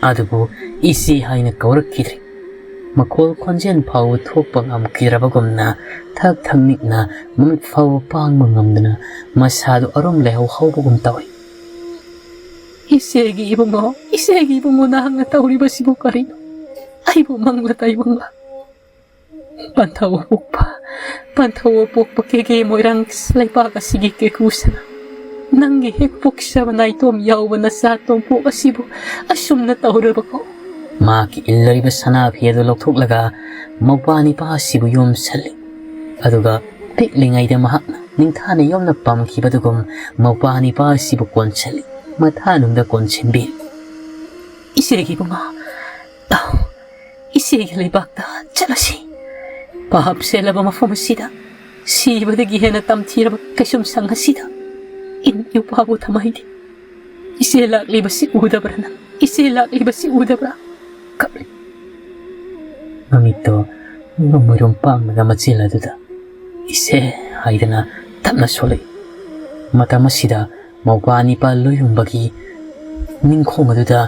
ꯑꯗꯨꯕꯨ ꯏꯆꯦ ꯍꯥꯏꯅ ꯀꯧꯔꯛꯈꯤꯗ꯭ꯔꯦ꯫ ꯃꯈꯣꯜ ꯈꯣꯟꯖꯦꯜ ꯐꯥꯎꯕ ꯊꯣꯛꯄ ꯉꯝꯈꯤꯗ꯭ꯔꯕꯒꯨꯝꯅ ꯊꯛ ꯊꯛ ꯅꯤꯛꯅ ꯃꯃꯤꯠ ꯐꯥꯎꯕ ꯄꯥꯡꯕ ꯉꯝꯗꯅ ꯃꯁꯥꯗꯨ ꯑꯔꯨꯝ ꯂꯩꯍꯧ ꯍꯧꯕꯒꯨꯝ ꯇꯧꯏ꯫ "ꯏꯆꯦꯒꯤ ꯏꯕꯨꯡꯉꯣ, ꯏꯆꯦꯒꯤ ꯏꯕꯨꯡꯉꯣ, ꯅꯍꯥꯛꯅ ꯇꯧꯔꯤꯕꯁꯤꯕꯨ ꯀꯔꯤꯅꯣ? ꯑꯩꯕꯨ ꯃꯪꯂ ꯇꯥꯏꯕꯪꯂ? ꯄꯟꯊꯧ ꯄꯣꯛꯄ, ꯄꯟꯊꯧ ꯄꯣꯛꯄ ꯀꯦꯒꯦ ꯃꯣꯏꯔꯥꯡ ꯂꯩꯄꯥꯛ ꯑꯁꯤꯒꯤ ꯀꯦꯀꯨ ꯁꯅꯥ, ꯅꯪꯒꯤ ꯍꯦꯛ ꯄꯣꯛꯆꯕ ꯅꯥꯏꯇꯣꯝ ꯌꯥꯎꯕ ꯅꯆꯥ ꯇꯣꯝꯄꯣꯛ ꯑꯁꯤꯕꯨ ꯑꯁꯨꯝꯅ ꯇꯧꯔꯕꯀꯣ?" ꯃꯍꯥꯛꯀꯤ ꯏꯜꯂꯔꯤꯕ ꯁꯅꯥ ꯐꯤ ꯑꯗꯨ ꯂꯧꯊꯣꯛꯂꯒ ꯃꯧꯄ꯭ꯋꯥ ꯅꯤꯄꯥ ꯑꯁꯤꯕꯨ ꯌꯣꯝꯁꯜꯂꯤ꯫ ꯑꯗꯨꯒ ꯄꯤꯛꯂꯤꯉꯩꯗ ꯃꯍꯥꯛꯅ ꯅꯤꯡꯊꯥꯅ ꯌꯣꯝꯅ ꯄꯝꯈꯤꯕꯗꯨꯒꯨꯝ ꯃꯧꯄ꯭ꯋꯥ ꯅꯤꯄꯥ ꯑꯁꯤꯕꯨ ꯀꯣꯟꯁꯤꯜꯂꯤ, ꯃꯊꯥꯅꯨꯡꯗ ꯀꯣꯟꯁꯤꯟꯕꯤ꯫ "ꯏꯆꯦꯒꯤ ꯏꯕꯨꯡꯉꯣ, ꯂꯥꯛꯑꯣ, ꯏꯆꯦꯒꯤ ꯂꯩꯕꯥꯛꯇ ꯆꯠꯂꯁꯤ꯫ ꯄꯥꯞ ꯁꯦꯜꯂꯕ ꯃꯐꯝ ꯑꯁꯤꯗ ꯁꯤꯕꯗꯒꯤ ꯍꯦꯟꯅ ꯇꯝꯊꯤꯔꯕ ꯀꯩꯁꯨꯝꯁꯪ ꯑꯁꯤꯗ ꯏꯟ ꯏꯄꯥꯕꯨ ꯊꯝꯍꯩꯗꯦ꯫ ꯏꯆꯦ ꯂꯥꯛꯂꯤꯕꯁꯤ ꯎꯗꯕ꯭ꯔꯥ ꯅꯪ? ꯏꯆꯦ ꯂꯥꯛꯂꯤꯕꯁꯤ ꯎꯗꯕ꯭ꯔꯥ?" ꯀꯞꯂꯤ꯫ ꯃꯃꯤꯠꯇꯣ ꯃꯨꯔꯨꯝ ꯃꯨꯔꯨꯝ ꯄꯥꯡꯂꯒ ꯃꯆꯤꯜ ꯑꯗꯨꯗ "ꯏꯆꯦ" ꯍꯥꯏꯗꯅ ꯇꯞꯅ ꯁꯣꯜꯂꯛꯏ꯫ ꯃꯇꯝ ꯑꯁꯤꯗ ꯃꯧꯄ꯭ꯋꯥ ꯅꯤꯄꯥ ꯂꯣꯏꯌꯨꯝꯕꯒꯤ ꯅꯤꯡꯈꯣꯡ ꯑꯗꯨꯗ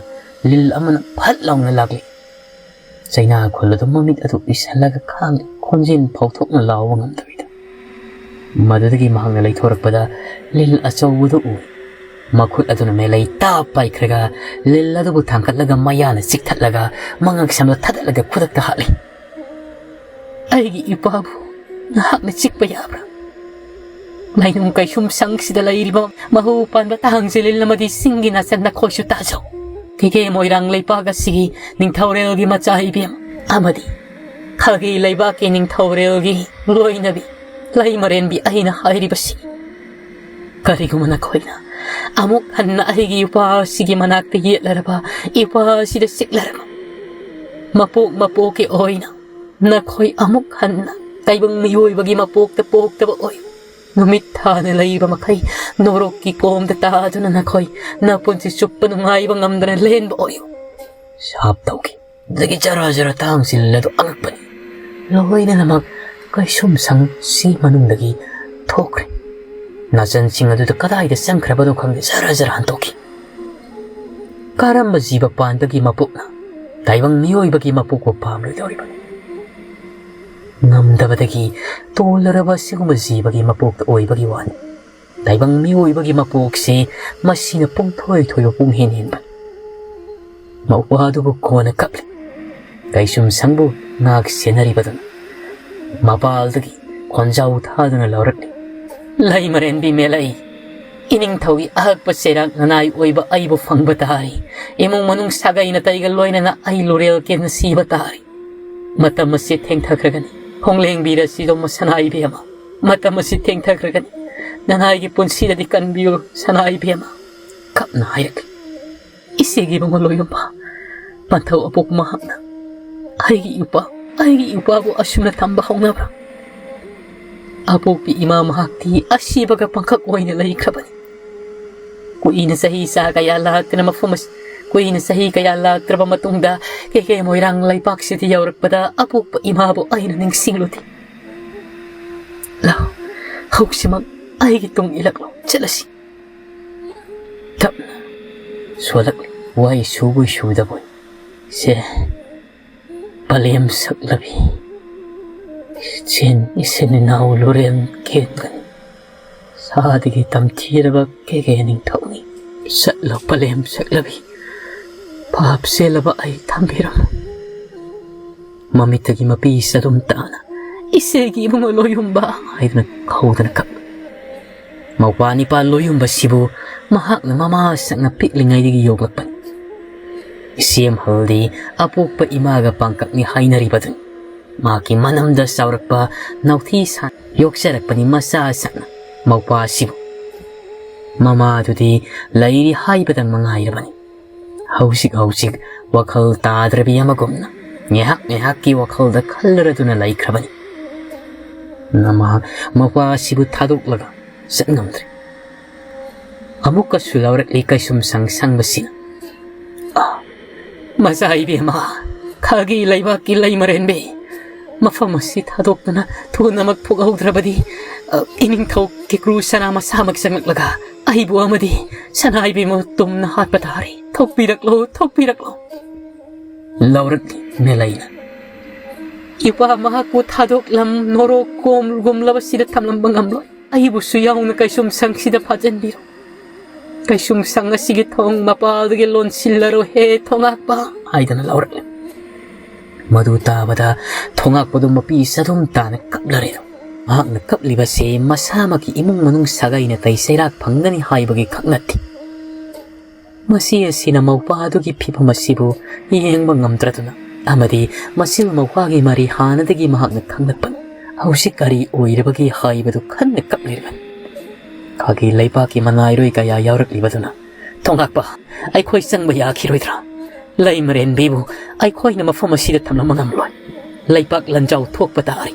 ꯂꯤꯜ ꯑꯃꯅ ꯐꯠ ꯂꯥꯎꯅ ꯂꯥꯛꯂꯤ꯫ ꯆꯩꯅꯥ ꯈꯨꯜ ꯑꯗꯨ ꯃꯃꯤꯠ ꯑꯗꯨ ꯎꯏꯁꯜꯂꯒ ꯈꯥꯡꯂꯤ, ꯈꯣꯟꯖꯦꯜ ꯐꯥꯎꯊꯣꯛꯅ ꯂꯥꯎꯕ ꯉꯝꯗꯕꯤꯗ꯫ ꯃꯗꯨꯗꯒꯤ ꯃꯍꯥꯛꯅ ꯂꯩꯊꯣꯔꯛꯄꯗ ꯂꯤꯜ ꯑꯆꯧꯕꯗꯨ ꯎꯏ꯫ ꯃꯈꯨꯠ ꯑꯗꯨꯅ ꯃꯦꯂꯩ ꯇꯥꯞ ꯄꯥꯏꯈ꯭ꯔꯒ ꯂꯤꯜ ꯑꯗꯨꯕꯨ ꯊꯥꯡꯒꯠꯂꯒ ꯃꯌꯥꯅ ꯆꯤꯛꯊꯠꯂꯒ ꯃꯉꯛ ꯁꯝꯗ ꯊꯥꯗꯠꯂꯒ ꯈꯨꯗꯛꯇ ꯍꯥꯠꯂꯤ꯫ "ꯑꯩꯒꯤ ꯏꯄꯥꯕꯨ ꯅꯍꯥꯛꯅ ꯆꯤꯛꯄ ꯌꯥꯕ꯭ꯔꯥ? ꯂꯥꯏꯅꯨꯡ ꯀꯩꯁꯨꯝ ꯁꯪꯁꯤꯗ ꯂꯩꯔꯤꯕ ꯃꯍꯨ ꯄꯥꯟꯕ ꯇꯥꯡꯖꯦ ꯂꯤꯜ ꯑꯃꯗꯤ ꯆꯤꯡꯒꯤ ꯅꯥꯆꯟ ꯅꯈꯣꯏꯁꯨ ꯇꯥꯖꯧ꯫ ꯀꯦꯀꯦ ꯃꯣꯏꯔꯥꯡ ꯂꯩꯄꯥꯛ ꯑꯁꯤꯒꯤ ꯅꯤꯡꯊꯧꯔꯦꯜꯒꯤ ꯃꯆꯥ ꯏꯕꯦꯝ ꯑꯃꯗꯤ ꯈꯥꯒꯤ ꯂꯩꯕꯥꯛꯀꯤ ꯅꯤꯡꯊꯧꯔꯦꯜꯒꯤ ꯂꯣꯏꯅꯕꯤ ꯂꯩꯃꯔꯦꯟꯕꯤ ꯑꯩꯅ ꯍꯥꯏꯔꯤꯕꯁꯤ ꯀꯔꯤꯒꯨꯝꯕ ꯅꯈꯣꯏꯅ ꯑꯃꯨꯛ ꯍꯟꯅ ꯑꯩꯒꯤ ꯏꯄꯥ ꯑꯁꯤꯒꯤ ꯃꯅꯥꯛꯇ ꯌꯦꯠꯂꯔꯕ, ꯏꯄꯥ ꯑꯁꯤꯗ ꯆꯤꯛꯂꯔꯕ, ꯃꯄꯣꯛ ꯃꯄꯣꯛꯀꯤ ꯑꯣꯏꯅ ꯅꯈꯣꯏ ꯑꯃꯨꯛ ꯍꯟꯅ ꯇꯥꯏꯕꯪ ꯃꯤꯑꯣꯏꯕꯒꯤ ꯃꯄꯣꯛꯇ ꯄꯣꯛꯇꯕ ꯑꯣꯏ꯫ ꯅꯨꯃꯤꯠ ꯊꯥꯅ ꯂꯩꯕ ꯃꯈꯩ ꯅꯣꯔꯣꯛꯀꯤ ꯀꯣꯝꯗ ꯇꯥꯗꯨꯅ ꯅꯈꯣꯏ ꯅꯄꯨꯟꯁꯤ ꯆꯨꯞꯄ ꯅꯨꯡꯉꯥꯏꯕ ꯉꯝꯗꯅ ꯂꯦꯟꯕ ꯑꯣꯏꯌꯨ꯫ ꯁꯥꯞ ꯇꯧꯈꯤ꯫ ꯑꯗꯒꯤ ꯖꯔ ꯖꯔ ꯊꯥꯡꯁꯤꯜ ꯑꯗꯨ ꯑꯉꯛꯄꯅꯤ꯫ ꯂꯣꯏꯅꯅꯃꯛ ꯀꯩꯁꯨꯝꯁꯪꯁꯤ ꯃꯅꯨꯡꯗꯒꯤ ꯊꯣꯛꯈ꯭ꯔꯦ꯫ ꯅꯥꯆꯟꯁꯤꯡ ꯑꯗꯨꯗ ꯀꯗꯥꯏꯗ ꯆꯪꯈ꯭ꯔꯕꯅꯣ ꯈꯪꯗꯦ, ꯖꯔ ꯖꯔ ꯍꯟꯇꯣꯛꯈꯤ꯫ ꯀꯔꯝꯕ ꯖꯤꯕ ꯄꯥꯟꯕꯒꯤ ꯃꯄꯣꯛꯅ ꯇꯥꯏꯕꯪ ꯃꯤꯑꯣꯏꯕꯒꯤ ꯃꯄꯣꯛꯄꯨ ꯄꯥꯝꯂꯣꯏꯗꯧꯔꯤꯕꯅꯣ? ꯉꯝꯗꯕꯗꯒꯤ ꯇꯣꯜꯂꯔꯕ ꯑꯁꯤꯒꯨꯝꯕ ꯖꯤꯕꯒꯤ ꯃꯄꯣꯛꯇ ꯑꯣꯏꯕꯒꯤ ꯋꯥꯅꯤ꯫ ꯇꯥꯏꯕꯪ ꯃꯤꯑꯣꯏꯕꯒꯤ ꯃꯄꯣꯛꯁꯤ ꯃꯁꯤꯅ ꯄꯨꯡꯊꯣꯏ ꯊꯣꯏꯕ ꯄꯨꯡ ꯍꯦꯟ ꯍꯦꯟꯕ꯫ ꯃꯧꯄ꯭ꯋꯥ ꯑꯗꯨꯕꯨ ꯀꯣꯟꯅ ꯀꯞꯂꯤ꯫ ꯀꯩꯁꯨꯝꯁꯪꯕꯨ ꯉꯥꯛ ꯁꯦꯟꯅꯔꯤꯕꯗꯨꯅ ꯃꯄꯥꯜꯗꯒꯤ ꯈꯣꯟꯖꯥꯎ ꯊꯥꯗꯨꯅ ꯂꯧꯔꯛꯂꯤ꯫ ꯂꯩꯃꯔꯦꯟꯕꯤ ꯃꯦꯂꯩ, ꯏꯅꯤꯡꯊꯧꯒꯤ ꯑꯍꯛꯄ ꯆꯩꯔꯥꯛ ꯅꯅꯥꯏ ꯑꯣꯏꯕ ꯑꯩꯕꯨ ꯐꯪꯕ ꯇꯥꯔꯤ꯫ ꯏꯃꯨꯡ ꯃꯅꯨꯡ ꯁꯥꯒꯩ ꯅꯥꯇꯩꯒ ꯂꯣꯏꯅꯅ ꯑꯩ ꯂꯨꯔꯦꯜ ꯀꯦꯟꯅ ꯁꯤꯕ ꯇꯥꯔꯤ꯫ ꯃꯇꯝ ꯑꯁꯤ ꯊꯦꯡꯊꯈ꯭ꯔꯒꯅꯤ꯫ ꯍꯣꯡꯂꯦꯡꯕꯤꯔꯁꯤꯗꯣ ꯁꯅꯥ ꯏꯕꯦꯝꯃ꯫ ꯃꯇꯝ ꯑꯁꯤ ꯊꯦꯡꯊꯈ꯭ꯔꯒꯅꯤ꯫ ꯅꯅꯥꯏꯒꯤ ꯄꯨꯟꯁꯤꯗꯗꯤ ꯀꯟꯕꯤꯌꯨ ꯁꯅꯥ ꯏꯕꯦꯝꯃ꯫ ꯀꯞꯅ ꯍꯥꯏꯔꯛꯂꯤ꯫ ꯏꯆꯦꯒꯤ ꯃꯉꯣꯜ ꯂꯣꯏꯌꯨꯝꯕ, ꯄꯟꯊꯧ ꯑꯄꯣꯛꯄ ꯃꯍꯥꯛꯅ ꯑꯩꯒꯤ ꯏꯄꯥ, ꯑꯩꯒꯤ ꯏꯄꯥꯕꯨ ꯑꯁꯨꯝꯅ ꯊꯝꯕ ꯍꯧꯅꯕ꯭ꯔꯥ? ꯑꯄꯣꯛꯄꯤ ꯏꯃꯥ ꯃꯍꯥꯛꯇꯤ ꯑꯁꯤꯕꯒ ꯄꯪꯈꯛ ꯑꯣꯏꯅ ꯂꯩꯈ꯭ꯔꯕꯅꯤ꯫ ꯀꯨꯏꯅ ꯆꯍꯤ ꯆꯥ ꯀꯌꯥ ꯂꯥꯛꯇꯅ ꯃꯐꯝ ꯑꯁꯤ-, ꯀꯨꯏꯅ ꯆꯍꯤ ꯀꯌꯥ ꯂꯥꯛꯇ꯭ꯔꯕ ꯃꯇꯨꯡꯗ ꯀꯦꯀꯦ ꯃꯣꯏꯔꯥꯡ ꯂꯩꯄꯥꯛꯁꯤꯗ ꯌꯧꯔꯛꯄꯗ ꯑꯄꯣꯛꯄ ꯏꯃꯥꯕꯨ ꯑꯩꯅ ꯅꯤꯡꯁꯤꯡꯂꯨꯗꯦ꯫ ꯂꯥꯎ, ꯍꯧꯖꯤꯛꯃꯛ ꯑꯩꯒꯤ ꯇꯨꯡ ꯏꯜꯂꯛꯂꯣ, ꯆꯠꯂꯁꯤ꯫ ꯇꯞꯅ ꯁꯣꯜꯂꯛꯂꯤ꯫ ꯋꯥꯍꯩ ꯁꯨꯕꯣꯏ ꯁꯨꯗꯕꯣꯏ꯫ ꯁꯦ, ꯄꯂꯦꯝ ꯁꯛꯂꯕꯤ꯫ ꯏꯆꯤꯟ, ꯏꯆꯤꯟ ꯏꯅꯥꯎ ꯂꯨꯔꯦꯜ ꯀꯦꯟꯒꯅꯤ꯫ ꯁꯥꯗꯒꯤ ꯇꯝꯊꯤꯔꯕ ꯀꯦꯀꯦ ꯅꯤꯡꯊꯧꯅꯤ꯫ ꯆꯠꯂꯣ ꯄꯂꯦꯝ ꯁꯛꯂꯕꯤ꯫ ꯄꯥꯞ ꯆꯦꯜꯂꯕ ꯑꯩ ꯊꯝꯕꯤꯔꯝꯃꯨ꯫ ꯃꯃꯤꯠꯇꯒꯤ ꯃꯄꯤ ꯆꯗꯨꯝ ꯇꯥꯅ, "ꯏꯆꯦꯒꯤ ꯏꯕꯨꯡꯉꯣ ꯂꯣꯏꯌꯨꯝꯕ" ꯍꯥꯏꯗꯨꯅ ꯈꯧꯗꯅ ꯀꯞ꯫ ꯃꯧꯄ꯭ꯋꯥ ꯅꯤꯄꯥ ꯂꯣꯏꯌꯨꯝꯕꯁꯤꯕꯨ ꯃꯍꯥꯛꯅ ꯃꯃꯥ ꯁꯛꯅ ꯄꯤꯛꯂꯤꯉꯩꯗꯒꯤ ꯌꯣꯛꯂꯛꯄꯅꯤ꯫ ꯏꯆꯦꯝꯍꯜꯗꯤ ꯑꯄꯣꯛꯄ ꯏꯃꯥꯒ ꯄꯥꯡꯀꯛꯅꯤ ꯍꯥꯏꯅꯔꯤꯕꯗꯨꯅꯤ꯫ ꯃꯍꯥꯛꯀꯤ ꯃꯅꯝꯗ ꯆꯥꯎꯔꯛꯄ ꯅꯥꯎꯊꯤ ꯁꯥ ꯌꯣꯛꯆꯔꯛꯄꯅꯤ ꯃꯆꯥ ꯁꯛꯅ ꯃꯧꯄ꯭ꯋꯥꯁꯤꯕꯨ꯫ ꯃꯃꯥꯗꯨꯗꯤ ꯂꯩꯔꯤ ꯍꯥꯏꯕꯗꯪ ꯃꯉꯥꯏꯔꯕꯅꯤ꯫ ꯍꯧꯖꯤꯛ ꯍꯧꯖꯤꯛ ꯋꯥꯈꯜ ꯇꯥꯗ꯭ꯔꯕꯤ ꯑꯃꯒꯨꯝꯅ ꯉꯥꯏꯍꯥꯛ ꯉꯥꯏꯍꯥꯛꯀꯤ ꯋꯥꯈꯜꯗ ꯈꯜꯂꯔꯗꯨꯅ ꯂꯩꯈ꯭ꯔꯕꯅꯤ꯫ ꯃꯍꯥꯛ ꯃꯄꯥ ꯑꯁꯤꯕꯨ ꯊꯥꯗꯣꯛꯂꯒ ꯆꯠꯉꯝꯗ꯭ꯔꯦ꯫ ꯑꯃꯨꯛꯀꯁꯨ ꯂꯧꯔꯛꯂꯤ ꯀꯩꯁꯨꯝꯁꯪ ꯁꯪꯕꯁꯤꯅ꯫ "ꯑꯥ, ꯃꯆꯥ ꯏꯕꯦꯝꯃ, ꯈꯥꯒꯤ ꯂꯩꯕꯥꯛꯀꯤ ꯂꯩꯃꯔꯦꯟꯕꯤ, ꯃꯐꯝ ꯑꯁꯤ ꯊꯥꯗꯣꯛꯇꯨꯅ ꯊꯨꯅꯃꯛ ꯊꯣꯛꯍꯧꯗ꯭ꯔꯕꯗꯤ, ꯑ, ꯏꯅꯤꯡꯊꯧ ꯀꯤꯀ꯭ꯔꯨ ꯁꯅꯥ ꯃꯁꯥꯃꯛ ꯆꯪꯂꯛꯂꯒ ꯑꯩꯕꯨ ꯑꯃꯗꯤ ꯁꯅꯥ ꯏꯕꯦꯝꯃ ꯇꯨꯝꯅ ꯍꯥꯠꯄ ꯇꯥꯔꯦ꯫ ꯊꯣꯛꯄꯤꯔꯛꯂꯣ, ꯊꯣꯛꯄꯤꯔꯛꯂꯣ"꯫ ꯂꯧꯔꯛꯂꯤ ꯃꯦꯂꯩꯅ꯫ "ꯏꯄꯥ ꯃꯍꯥꯛꯄꯨ ꯊꯥꯗꯣꯛꯂꯝ ꯅꯣꯔꯣꯛ ꯀꯣꯝꯒꯨꯝꯂꯕꯁꯤꯗ ꯊꯝꯂꯝꯕ ꯉꯝꯂꯣꯏ꯫ ꯑꯩꯕꯨꯁꯨ ꯌꯥꯎꯅ ꯀꯩꯁꯨꯝꯁꯪꯁꯤꯗ ꯐꯥꯖꯤꯟꯕꯤꯔꯣ꯫ ꯀꯩꯁꯨꯝꯁꯪ ꯑꯁꯤꯒꯤ ꯊꯣꯡ ꯃꯄꯥꯜꯗꯒꯤ ꯂꯣꯟꯁꯤꯜꯂꯔꯣ ꯍꯦ ꯊꯣꯉꯥꯛꯄ" ꯍꯥꯏꯗꯅ ꯂꯧꯔꯛꯂꯦ꯫ ꯃꯗꯨ ꯇꯥꯕꯗ ꯊꯣꯉꯥꯛꯄꯗꯨ ꯃꯄꯤ ꯆꯗꯨꯝ ꯇꯥꯅ ꯀꯞꯂꯔꯦ꯫ ꯃꯍꯥꯛꯅ ꯀꯞꯂꯤꯕꯁꯤ ꯃꯁꯥꯃꯛꯀꯤ ꯏꯃꯨꯡ ꯃꯅꯨꯡ ꯁꯥꯒꯩ ꯅꯥꯇꯩ ꯆꯩꯔꯥꯛ ꯐꯪꯒꯅꯤ ꯍꯥꯏꯕꯒꯤ ꯈꯛ ꯅꯠꯇꯦ꯫ ꯃꯁꯤ ꯑꯁꯤꯅ ꯃꯧꯄꯥ ꯑꯗꯨꯒꯤ ꯐꯤꯕꯝ ꯑꯁꯤꯕꯨ ꯌꯦꯡꯕ ꯉꯝꯗ꯭ꯔꯗꯨꯅ ꯑꯃꯗꯤ ꯃꯆꯤꯜ ꯃꯧꯄꯥꯒꯤ ꯃꯔꯤ ꯍꯥꯟꯅꯗꯒꯤ ꯃꯍꯥꯛꯅ ꯈꯪꯂꯛꯄꯅꯤ꯫ ꯍꯧꯖꯤꯛ ꯀꯔꯤ ꯑꯣꯏꯔꯕꯒꯦ ꯍꯥꯏꯕꯗꯨ ꯈꯟꯅ ꯀꯞꯂꯤꯕꯅꯤ꯫ ꯈꯥꯒꯤ ꯂꯩꯕꯥꯛꯀꯤ ꯃꯅꯥꯏꯔꯣꯏ ꯀꯌꯥ ꯌꯥꯎꯔꯛꯂꯤꯕꯗꯨꯅ, "ꯊꯣꯉꯥꯛꯄ, ꯑꯩꯈꯣꯏ ꯆꯪꯕ ꯌꯥꯈꯤꯔꯣꯏꯗ꯭ꯔꯥ? ꯂꯩꯃꯔꯦꯟꯕꯤꯕꯨ ꯑꯩꯈꯣꯏꯅ ꯃꯐꯝ ꯑꯁꯤꯗ ꯊꯝꯂꯝꯕ ꯉꯝꯂꯣꯏ꯫ ꯂꯩꯄꯥꯛ ꯂꯟꯖꯥꯎ ꯊꯣꯛꯄ ꯇꯥꯔꯤ꯫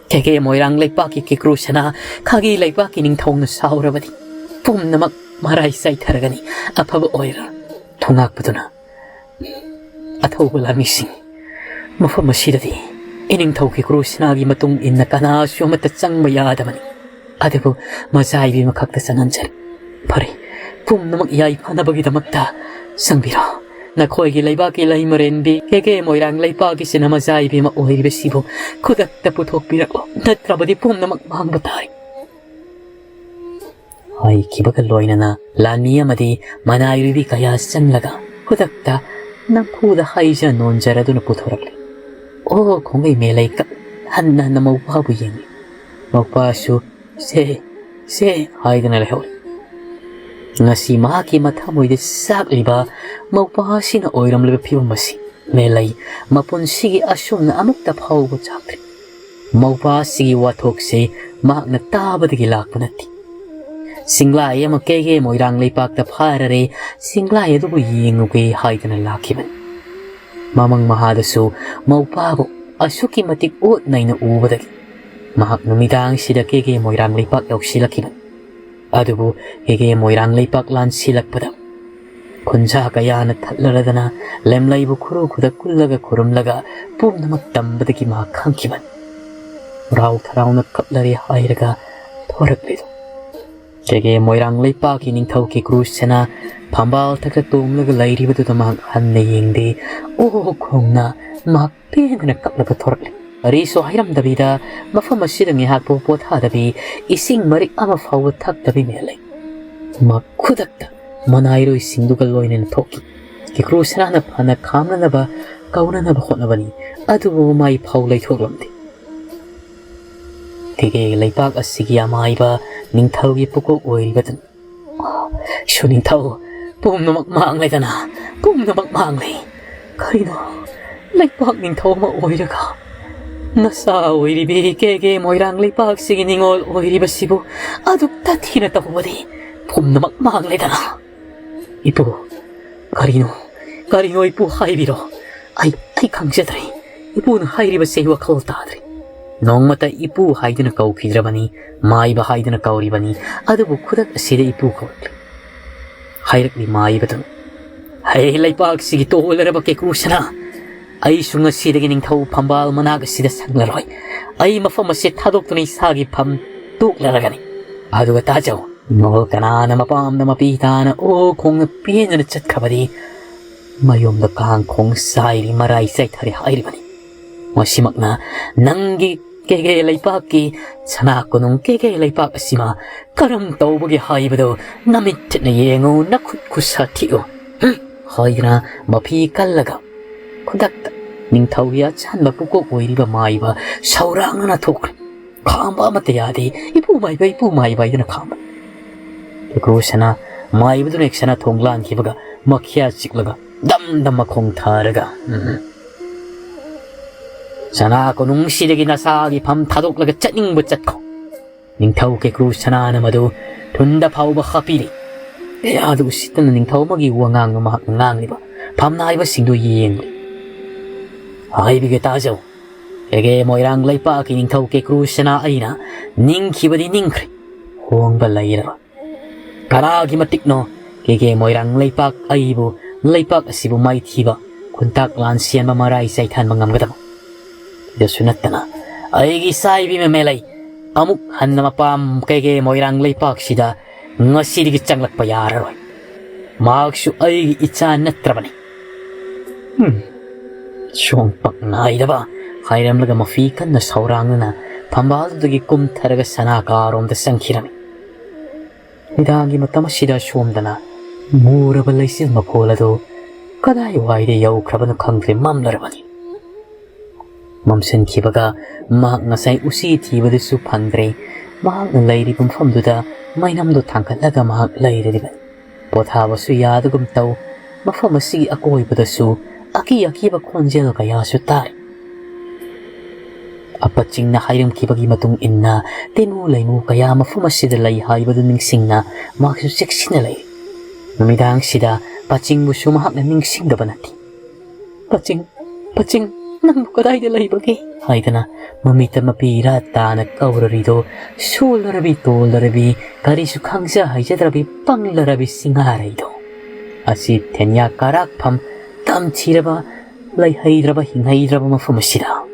ꯀꯦꯀꯦ ꯃꯣꯏꯔꯥꯡ ꯂꯩꯄꯥꯛꯀꯤ ꯀꯤꯀ꯭ꯔꯨ ꯁꯅꯥ ꯈꯥꯒꯤ ꯂꯩꯄꯥꯛꯀꯤ ꯅꯤꯡꯊꯧꯅ ꯁꯥꯎꯔꯕꯗꯤ ꯄꯨꯝꯅꯃꯛ ꯃꯔꯥꯏ ꯆꯥꯏꯊꯔꯒꯅꯤ, ꯑꯐꯕ ꯑꯣꯏꯔꯣꯏ"꯫ ꯊꯣꯉꯥꯛꯄꯗꯨꯅ, "ꯑꯊꯧꯕ ꯂꯥꯟꯃꯤꯁꯤꯡ, ꯃꯐꯝ ꯑꯁꯤꯗꯗꯤ ꯏꯅꯤꯡꯊꯧ ꯀꯤꯀ꯭ꯔꯨ ꯁꯅꯥꯒꯤ ꯃꯇꯨꯡ ꯏꯟꯅ ꯀꯅꯥꯁꯨ ꯑꯃꯠꯇ ꯆꯪꯕ ꯌꯥꯗꯕꯅꯤ꯫ ꯑꯗꯨꯕꯨ ꯃꯆꯥ ꯏꯕꯦꯝꯃ ꯈꯛꯇ ꯆꯪꯍꯟꯖꯔꯤ꯫ ꯐꯔꯦ, ꯄꯨꯝꯅꯃꯛ ꯌꯥꯏꯐꯅꯕꯒꯤꯗꯃꯛꯇ ꯆꯪꯕꯤꯔꯣ꯫ ꯅꯈꯣꯏꯒꯤ ꯂꯩꯕꯥꯛꯀꯤ ꯂꯩꯃꯔꯦꯟꯕꯤ ꯀꯦꯀꯦ ꯃꯣꯏꯔꯥꯡ ꯂꯩꯄꯥꯛꯀꯤ ꯁꯅꯥ ꯃꯆꯥ ꯏꯕꯦꯝꯃ ꯑꯣꯏꯔꯤꯕꯁꯤꯕꯨ ꯈꯨꯗꯛꯇ ꯄꯨꯊꯣꯛꯄꯤꯔꯛꯂꯣ, ꯅꯠꯇ꯭ꯔꯕꯗꯤ ꯄꯨꯝꯅꯃꯛ ꯃꯥꯡꯕ ꯇꯥꯔꯦ"꯫ ꯍꯥꯏꯈꯤꯕꯒ ꯂꯣꯏꯅꯅ ꯂꯥꯟꯃꯤ ꯑꯃꯗꯤ ꯃꯅꯥꯏꯔꯣꯏꯕꯤ ꯀꯌꯥ ꯆꯪꯂꯒ ꯈꯨꯗꯛꯇ ꯅꯝꯐꯨꯗ ꯍꯥꯏꯖ ꯅꯣꯟꯖꯔꯗꯨꯅ ꯄꯨꯊꯣꯔꯛꯂꯤ꯫ ꯑꯣ ꯈꯣꯡꯒꯩ ꯃꯦꯂꯩ ꯀꯞ ꯍꯟꯅ ꯍꯟꯅ ꯃꯧꯄꯥꯕꯨ ꯌꯦꯡꯂꯤ꯫ ꯃꯧꯄꯥꯁꯨ "ꯁꯦ, ꯁꯦ" ꯍꯥꯏꯗꯅ ꯂꯩꯍꯧꯔꯤ꯫ ꯉꯁꯤ ꯃꯍꯥꯛꯀꯤ ꯃꯊꯃꯣꯏꯗ ꯆꯥꯛꯂꯤꯕ ꯃꯧꯄꯥ ꯑꯁꯤꯅ ꯑꯣꯏꯔꯝꯂꯤꯕ ꯐꯤꯕꯝ ꯑꯁꯤ ꯃꯦꯂꯩ ꯃꯄꯨꯟꯁꯤꯒꯤ ꯑꯁꯨꯝꯅ ꯑꯃꯨꯛꯇ ꯐꯥꯎꯕ ꯆꯥꯛꯇ꯭ꯔꯤ꯫ ꯃꯧꯄꯥ ꯑꯁꯤꯒꯤ ꯋꯥꯊꯣꯛꯁꯤ ꯃꯍꯥꯛꯅ ꯇꯥꯕꯗꯒꯤ ꯂꯥꯛꯄ ꯅꯠꯇꯦ꯫ ꯆꯤꯡꯂꯥꯏ ꯑꯃ ꯀꯦꯒꯦ ꯃꯣꯏꯔꯥꯡ ꯂꯩꯄꯥꯛꯇ ꯐꯥꯔꯔꯦ, ꯆꯤꯡꯂꯥꯏ ꯑꯗꯨꯕꯨ ꯌꯦꯡꯉꯨꯒꯦ ꯍꯥꯏꯗꯅ ꯂꯥꯛꯈꯤꯕꯅꯤ꯫ ꯃꯃꯪ ꯃꯍꯥꯗꯁꯨ ꯃꯧꯄꯥꯕꯨ ꯑꯁꯨꯛꯀꯤ ꯃꯇꯤꯛ ꯑꯣꯠ ꯅꯩꯅ ꯎꯕꯗꯒꯤ ꯃꯍꯥꯛ ꯅꯨꯃꯤꯗꯥꯡꯁꯤꯗ ꯀꯦꯒꯦ ꯃꯣꯏꯔꯥꯡ ꯂꯩꯄꯥꯛ ꯌꯧꯁꯤꯜꯂꯛꯈꯤꯕꯅꯤ꯫ ꯑꯗꯨꯕꯨ ꯀꯦꯒꯦ ꯃꯣꯏꯔꯥꯡ ꯂꯩꯄꯥꯛ ꯂꯥꯟꯁꯤꯜꯂꯛꯄꯗ ꯈꯨꯟꯖꯥ ꯀꯌꯥꯅ ꯊꯠꯂꯔꯗꯅ ꯂꯦꯝꯂꯩꯕꯨ ꯈꯨꯔꯨ ꯈꯨꯗ ꯀꯨꯜꯂꯒ ꯈꯨꯔꯨꯝꯂꯒ ꯄꯨꯝꯅꯃꯛ ꯇꯝꯕꯗꯒꯤ ꯃꯍꯥꯛ ꯈꯪꯈꯤꯕꯅꯤ꯫ ꯍꯔꯥꯎ ꯊꯔꯥꯎꯅ ꯀꯞꯂꯔꯦ ꯍꯥꯏꯔꯒ ꯊꯣꯔꯛꯂꯤꯗꯨ꯫ ꯀꯦꯒꯦ ꯃꯣꯏꯔꯥꯡ ꯂꯩꯄꯥꯛꯀꯤ ꯅꯤꯡꯊꯧ ꯀꯦꯀ꯭ꯔꯨ ꯁꯅꯥ ꯐꯝꯕꯥꯜ ꯊꯛꯇ ꯇꯣꯡꯂꯒ ꯂꯩꯔꯤꯕꯗꯨꯗ ꯃꯍꯥꯛ ꯍꯟꯅ ꯌꯦꯡꯗꯦ꯫ ꯑꯣ ꯈꯣꯡꯅ ꯃꯍꯥꯛ ꯄꯦꯟꯗꯅ ꯀꯞꯂꯒ ꯊꯣꯔꯛꯂꯤ꯫ ꯀꯔꯤꯁꯨ ꯍꯥꯏꯔꯝꯗꯕꯤꯗ ꯃꯐꯝ ꯑꯁꯤꯗ ꯉꯥꯏꯍꯥꯛꯄꯨ ꯄꯣꯊꯥꯗꯕꯤ, ꯏꯁꯤꯡ ꯃꯔꯤꯛ ꯑꯃ ꯐꯥꯎꯕ ꯊꯛꯇꯕꯤ ꯃꯦꯜꯂꯤ꯫ ꯃꯍꯥꯛ ꯈꯨꯗꯛꯇ ꯃꯅꯥꯏꯔꯣꯏꯁꯤꯡꯗꯨꯒ ꯂꯣꯏꯅꯅ ꯊꯣꯛꯈꯤ꯫ ꯀꯦꯀ꯭ꯔꯨ ꯁꯅꯥꯅ ꯐꯅ ꯈꯥꯝꯅꯅꯕ ꯀꯧꯅꯅꯕ ꯍꯣꯠꯅꯕꯅꯤ, ꯑꯗꯨꯕꯨ ꯃꯥꯏ ꯐꯥꯎ ꯂꯩꯊꯣꯛꯂꯝꯗꯦ꯫ ꯀꯦꯒꯦ ꯂꯩꯄꯥꯛ ꯑꯁꯤꯒꯤ ꯑꯃꯥꯏꯕ ꯅꯤꯡꯊꯧꯒꯤ ꯄꯨꯀꯣꯛ ꯑꯣꯏꯔꯤꯕꯗꯨꯅꯤ꯫ ꯁꯨꯅꯤꯡꯊꯧ, ꯄꯨꯝꯅꯃꯛ ꯃꯥꯡꯂꯦꯗꯅ, ꯄꯨꯝꯅꯃꯛ ꯃꯥꯡꯂꯦ꯫ ꯀꯔꯤꯅꯣ, ꯂꯩꯄꯥꯛ ꯅꯤꯡꯊꯧ ꯑꯃ ꯑꯣꯏꯔꯒ ꯅꯆꯥ ꯑꯣꯏꯔꯤꯕꯤ ꯀꯦꯒꯦ ꯃꯣꯏꯔꯥꯡ ꯂꯩꯄꯥꯛꯁꯤꯒꯤ ꯅꯤꯡꯉꯣꯜ ꯑꯣꯏꯔꯤꯕꯁꯤꯕꯨ ꯑꯗꯨꯛ ꯇꯊꯤꯅ ꯇꯧꯕꯗꯤ ꯄꯨꯝꯅꯃꯛ ꯃꯥꯡꯂꯦꯗꯅ꯫ ꯏꯄꯨ, ꯀꯔꯤꯅꯣ, ꯀꯔꯤꯅꯣ ꯏꯄꯨ ꯍꯥꯏꯕꯤꯔꯣ? ꯑꯩ, ꯑꯩ ꯈꯪꯖꯗ꯭ꯔꯦ꯫ ꯏꯄꯨꯅ ꯍꯥꯏꯔꯤꯕꯁꯦ ꯑꯩ ꯋꯥꯈꯜ ꯇꯥꯗ꯭ꯔꯦ꯫ ꯅꯣꯡꯃꯇ ꯏꯄꯨ ꯍꯥꯏꯗꯨꯅ ꯀꯧꯈꯤꯗ꯭ꯔꯕꯅꯤ, ꯃꯥꯏꯕ ꯍꯥꯏꯗꯨꯅ ꯀꯧꯔꯤꯕꯅꯤ, ꯑꯗꯨꯕꯨ ꯈꯨꯗꯛ ꯑꯁꯤꯗ ꯏꯄꯨ ꯀꯧꯔꯛꯂꯤ꯫ ꯍꯥꯏꯔꯛꯂꯤ ꯃꯥꯏꯕꯗꯨꯅ, "ꯍꯦ ꯂꯩꯄꯥꯛꯁꯤꯒꯤ ꯇꯣꯜꯂꯔꯕ ꯀꯦꯀ꯭ꯔꯨ ꯁꯅꯥ, ꯑꯩꯁꯨ ꯉꯁꯤꯗꯒꯤ ꯅꯤꯡꯊꯧ ꯐꯝꯕꯥꯜ ꯃꯅꯥꯛ ꯑꯁꯤꯗ ꯁꯪꯂꯔꯣꯏ꯫ ꯑꯩ ꯃꯐꯝ ꯑꯁꯤ ꯊꯥꯗꯣꯛꯇꯨꯅ ꯏꯁꯥꯒꯤ ꯐꯝ ꯇꯣꯛꯂꯔꯒꯅꯤ꯫ ꯑꯗꯨꯒ ꯇꯥꯖꯧ, ꯅꯣꯜ ꯀꯅꯥꯅ ꯃꯄꯥꯝꯗ ꯃꯄꯤ ꯇꯥꯅ ꯑꯣ ꯈꯣꯡꯅ ꯄꯦꯟꯗꯅ ꯆꯠꯈ꯭ꯔꯕꯗꯤ ꯃꯌꯨꯝꯗ ꯀꯥꯡꯈꯣꯡ ꯆꯥꯏꯔꯤ ꯃꯔꯥꯏ ꯆꯥꯏꯊꯔꯦ ꯍꯥꯏꯔꯤꯕꯅꯤ꯫ ꯃꯁꯤꯃꯛꯅ ꯅꯪꯒꯤ ꯀꯦꯒꯦ ꯂꯩꯄꯥꯛꯀꯤ ꯁꯅꯥ ꯀꯣꯅꯨꯡ ꯀꯦꯒꯦ ꯂꯩꯄꯥꯛ ꯑꯁꯤꯃ ꯀꯔꯝ ꯇꯧꯕꯒꯦ ꯍꯥꯏꯕꯗꯨ ꯅꯃꯤꯠ ꯊꯤꯠꯅ ꯌꯦꯡꯉꯨ, ꯅꯈꯨꯠ ꯈꯨꯠꯁꯥ ꯊꯤꯛꯎ" ꯍꯥꯏꯗꯨꯅ ꯃꯐꯤ ꯀꯜꯂꯒ ꯈꯨꯗꯛꯇ ꯅꯤꯡꯊꯧꯒꯤ ꯑꯆꯥꯟꯕ ꯄꯨꯀꯣꯛ ꯑꯣꯏꯔꯤꯕ ꯃꯥꯏꯕ ꯁꯧꯔꯥꯡꯅꯅ ꯊꯣꯛꯈ꯭ꯔꯦ꯫ ꯈꯥꯝꯕ ꯑꯃꯠꯇ ꯌꯥꯗꯦ꯫ "ꯏꯄꯨ ꯃꯥꯏꯕ, ꯏꯄꯨ ꯃꯥꯏꯕ" ꯍꯥꯏꯗꯨꯅ ꯈꯥꯝꯕ꯫ ꯀꯦꯀ꯭ꯔꯨ ꯁꯅꯥ ꯃꯥꯏꯕꯗꯨꯅ ꯍꯦꯛ ꯁꯅꯥ ꯊꯣꯡ ꯂꯥꯟꯈꯤꯕꯒ ꯃꯈ꯭ꯌꯥ ꯆꯤꯛꯂꯒ ꯗꯝ ꯗꯝ ꯃꯈꯣꯡ ꯊꯥꯔꯒ, "ꯎꯝ, ꯁꯅꯥ ꯀꯣꯅꯨꯡꯁꯤꯗꯒꯤ ꯅꯁꯥꯒꯤ ꯐꯝ ꯊꯥꯗꯣꯛꯂꯒ ꯆꯠꯅꯤꯡꯕ ꯆꯠꯈꯣ"꯫ ꯅꯤꯡꯊꯧ ꯀꯦꯀ꯭ꯔꯨ ꯁꯅꯥꯅ ꯃꯗꯨ ꯊꯨꯟꯗ ꯐꯥꯎꯕ ꯍꯥꯞꯄꯤꯔꯤ꯫ ꯀꯌꯥꯗ ꯎꯁꯤꯠꯇꯅ ꯅꯤꯡꯊꯧ ꯑꯃꯒꯤ ꯋꯥꯉꯥꯡꯗ ꯃꯍꯥꯛꯅ ꯉꯥꯡꯂꯤꯕ ꯐꯝꯅꯥꯏꯕꯁꯤꯡꯗꯨ ꯌꯦꯡꯂꯤ꯫ "ꯍꯥꯏꯕꯤꯒꯦ ꯇꯥꯖꯧ, ꯀꯦꯒꯦ ꯃꯣꯏꯔꯥꯡ ꯂꯩꯄꯥꯛꯀꯤ ꯅꯤꯡꯊꯧ ꯀꯦꯀ꯭ꯔꯨ ꯁꯅꯥ ꯑꯩꯅ ꯅꯤꯡꯈꯤꯕꯗꯤ ꯅꯤꯡꯈ꯭ꯔꯦ꯫ ꯍꯣꯡꯕ ꯂꯩꯔꯕ꯫ ꯀꯅꯥꯒꯤ ꯃꯇꯤꯛꯅꯣ ꯀꯦꯒꯦ ꯃꯣꯏꯔꯥꯡ ꯂꯩꯄꯥꯛ ꯑꯩꯕꯨ, ꯂꯩꯄꯥꯛ ꯑꯁꯤꯕꯨ ꯃꯥꯏꯊꯤꯕ, ꯈꯨꯟꯇꯥꯛ ꯂꯥꯟ ꯁꯦꯝꯕ, ꯃꯔꯥꯏ ꯆꯥꯏꯊꯟꯕ ꯉꯝꯒꯗꯕ? ꯁꯤꯗꯁꯨ ꯅꯠꯇꯅ ꯑꯩꯒꯤ ꯏꯆꯥ ꯏꯕꯤ ꯃꯃꯦꯂꯩ ꯑꯃꯨꯛ ꯍꯟꯅ ꯃꯄꯥꯝ ꯀꯦꯒꯦ ꯃꯣꯏꯔꯥꯡ ꯂꯩꯄꯥꯛꯁꯤꯗ ꯉꯁꯤꯗꯒꯤ ꯆꯪꯂꯛꯄ ꯌꯥꯔꯔꯣꯏ꯫ ꯃꯍꯥꯛꯁꯨ ꯑꯩꯒꯤ ꯏꯆꯥ ꯅꯠꯇ꯭ꯔꯕꯅꯤ꯫ ꯍꯨꯝ, ꯁꯣꯝ ꯄꯛ ꯅꯥꯏꯗꯕ ꯍꯥꯏꯔꯝꯂꯒ ꯃꯐꯤ ꯀꯟꯅ ꯁꯧꯔꯥꯡꯅꯅ ꯐꯝꯕꯥꯜꯗꯨꯗꯒꯤ ꯀꯨꯝꯊꯔꯒ ꯁꯅꯥ ꯀꯥꯔꯣꯝꯗ ꯆꯪꯈꯤꯔꯝꯃꯤ꯫ ꯅꯨꯃꯤꯗꯥꯡꯒꯤ ꯃꯇꯝ ꯑꯁꯤꯗ ꯁꯣꯝꯗꯅ ꯃꯨꯔꯕ ꯂꯩꯆꯤꯜ ꯃꯈꯣꯜ ꯑꯗꯨ ꯀꯗꯥꯏꯋꯥꯏꯗ ꯌꯧꯈ꯭ꯔꯕꯅꯣ ꯈꯪꯗ꯭ꯔꯦ, ꯃꯝꯂꯔꯕꯅꯤ꯫ ꯃꯝꯁꯤꯟꯈꯤꯕꯒ ꯃꯍꯥꯛ ꯉꯁꯥꯏ ꯎꯆꯤ ꯊꯤꯕꯗꯨꯁꯨ ꯐꯪꯗ꯭ꯔꯦ꯫ ꯃꯍꯥꯛꯅ ꯂꯩꯔꯤꯕ ꯃꯐꯝꯗꯨꯗ ꯃꯩꯅꯝꯗꯨ ꯊꯥꯡꯒꯠꯂꯒ ꯃꯍꯥꯛ ꯂꯩꯔꯤꯕꯅꯤ꯫ ꯄꯣꯊꯥꯕꯁꯨ ꯌꯥꯗꯒꯨꯝ ꯇꯧ꯫ ꯃꯐꯝ ꯑꯁꯤꯒꯤ ꯑꯀꯣꯏꯕꯗꯁꯨ ꯑꯀꯤ ꯑꯀꯤꯕ ꯈꯣꯟꯖꯦꯜ ꯀꯌꯥꯁꯨ ꯇꯥꯔꯤ꯫ ꯑꯄꯠꯆꯤꯡꯅ ꯍꯥꯏꯔꯝꯈꯤꯕꯒꯤ ꯃꯇꯨꯡ ꯏꯟꯅ ꯇꯦꯅꯨ ꯂꯩꯃꯨ ꯀꯌꯥ ꯃꯐꯝ ꯑꯁꯤꯗ ꯂꯩ ꯍꯥꯏꯕꯗꯨ ꯅꯤꯡꯁꯤꯡꯅ ꯃꯍꯥꯛꯁꯨ ꯆꯦꯛꯁꯤꯟꯅ ꯂꯩ꯫ ꯅꯨꯃꯤꯗꯥꯡꯁꯤꯗ ꯄꯆꯤꯡꯕꯨꯁꯨ ꯃꯍꯥꯛꯅ ꯅꯤꯡꯁꯤꯡꯗꯕ ꯅꯠꯇꯦ꯫ "ꯄꯆꯤꯡ, ꯄꯆꯤꯡ, ꯅꯪꯕꯨ ꯀꯗꯥꯏꯗ ꯂꯩꯕꯒꯦ?" ꯍꯥꯏꯗꯅ ꯃꯃꯤꯠꯇ ꯃꯄꯤ ꯏꯔꯥ ꯇꯥꯅ ꯀꯧꯔꯔꯤꯗꯣ, ꯁꯣꯜꯂꯔꯕꯤ ꯇꯣꯜꯂꯔꯕꯤ, ꯀꯔꯤꯁꯨ ꯈꯪꯖ ꯍꯩꯖꯗ꯭ꯔꯕꯤ ꯄꯪꯂꯔꯕꯤ ꯁꯤꯡꯍꯥꯔꯩꯗꯣ꯫ ꯑꯁꯤ ꯊꯦꯟꯌꯥ ꯀꯥꯔꯥꯛꯐꯝ ꯇꯝꯊꯤꯔꯕ, ꯂꯩꯍꯩꯗ꯭ꯔꯕ ꯍꯤꯡꯍꯩꯗ꯭ꯔꯕ ꯃꯐꯝ ꯑꯁꯤꯗ꯫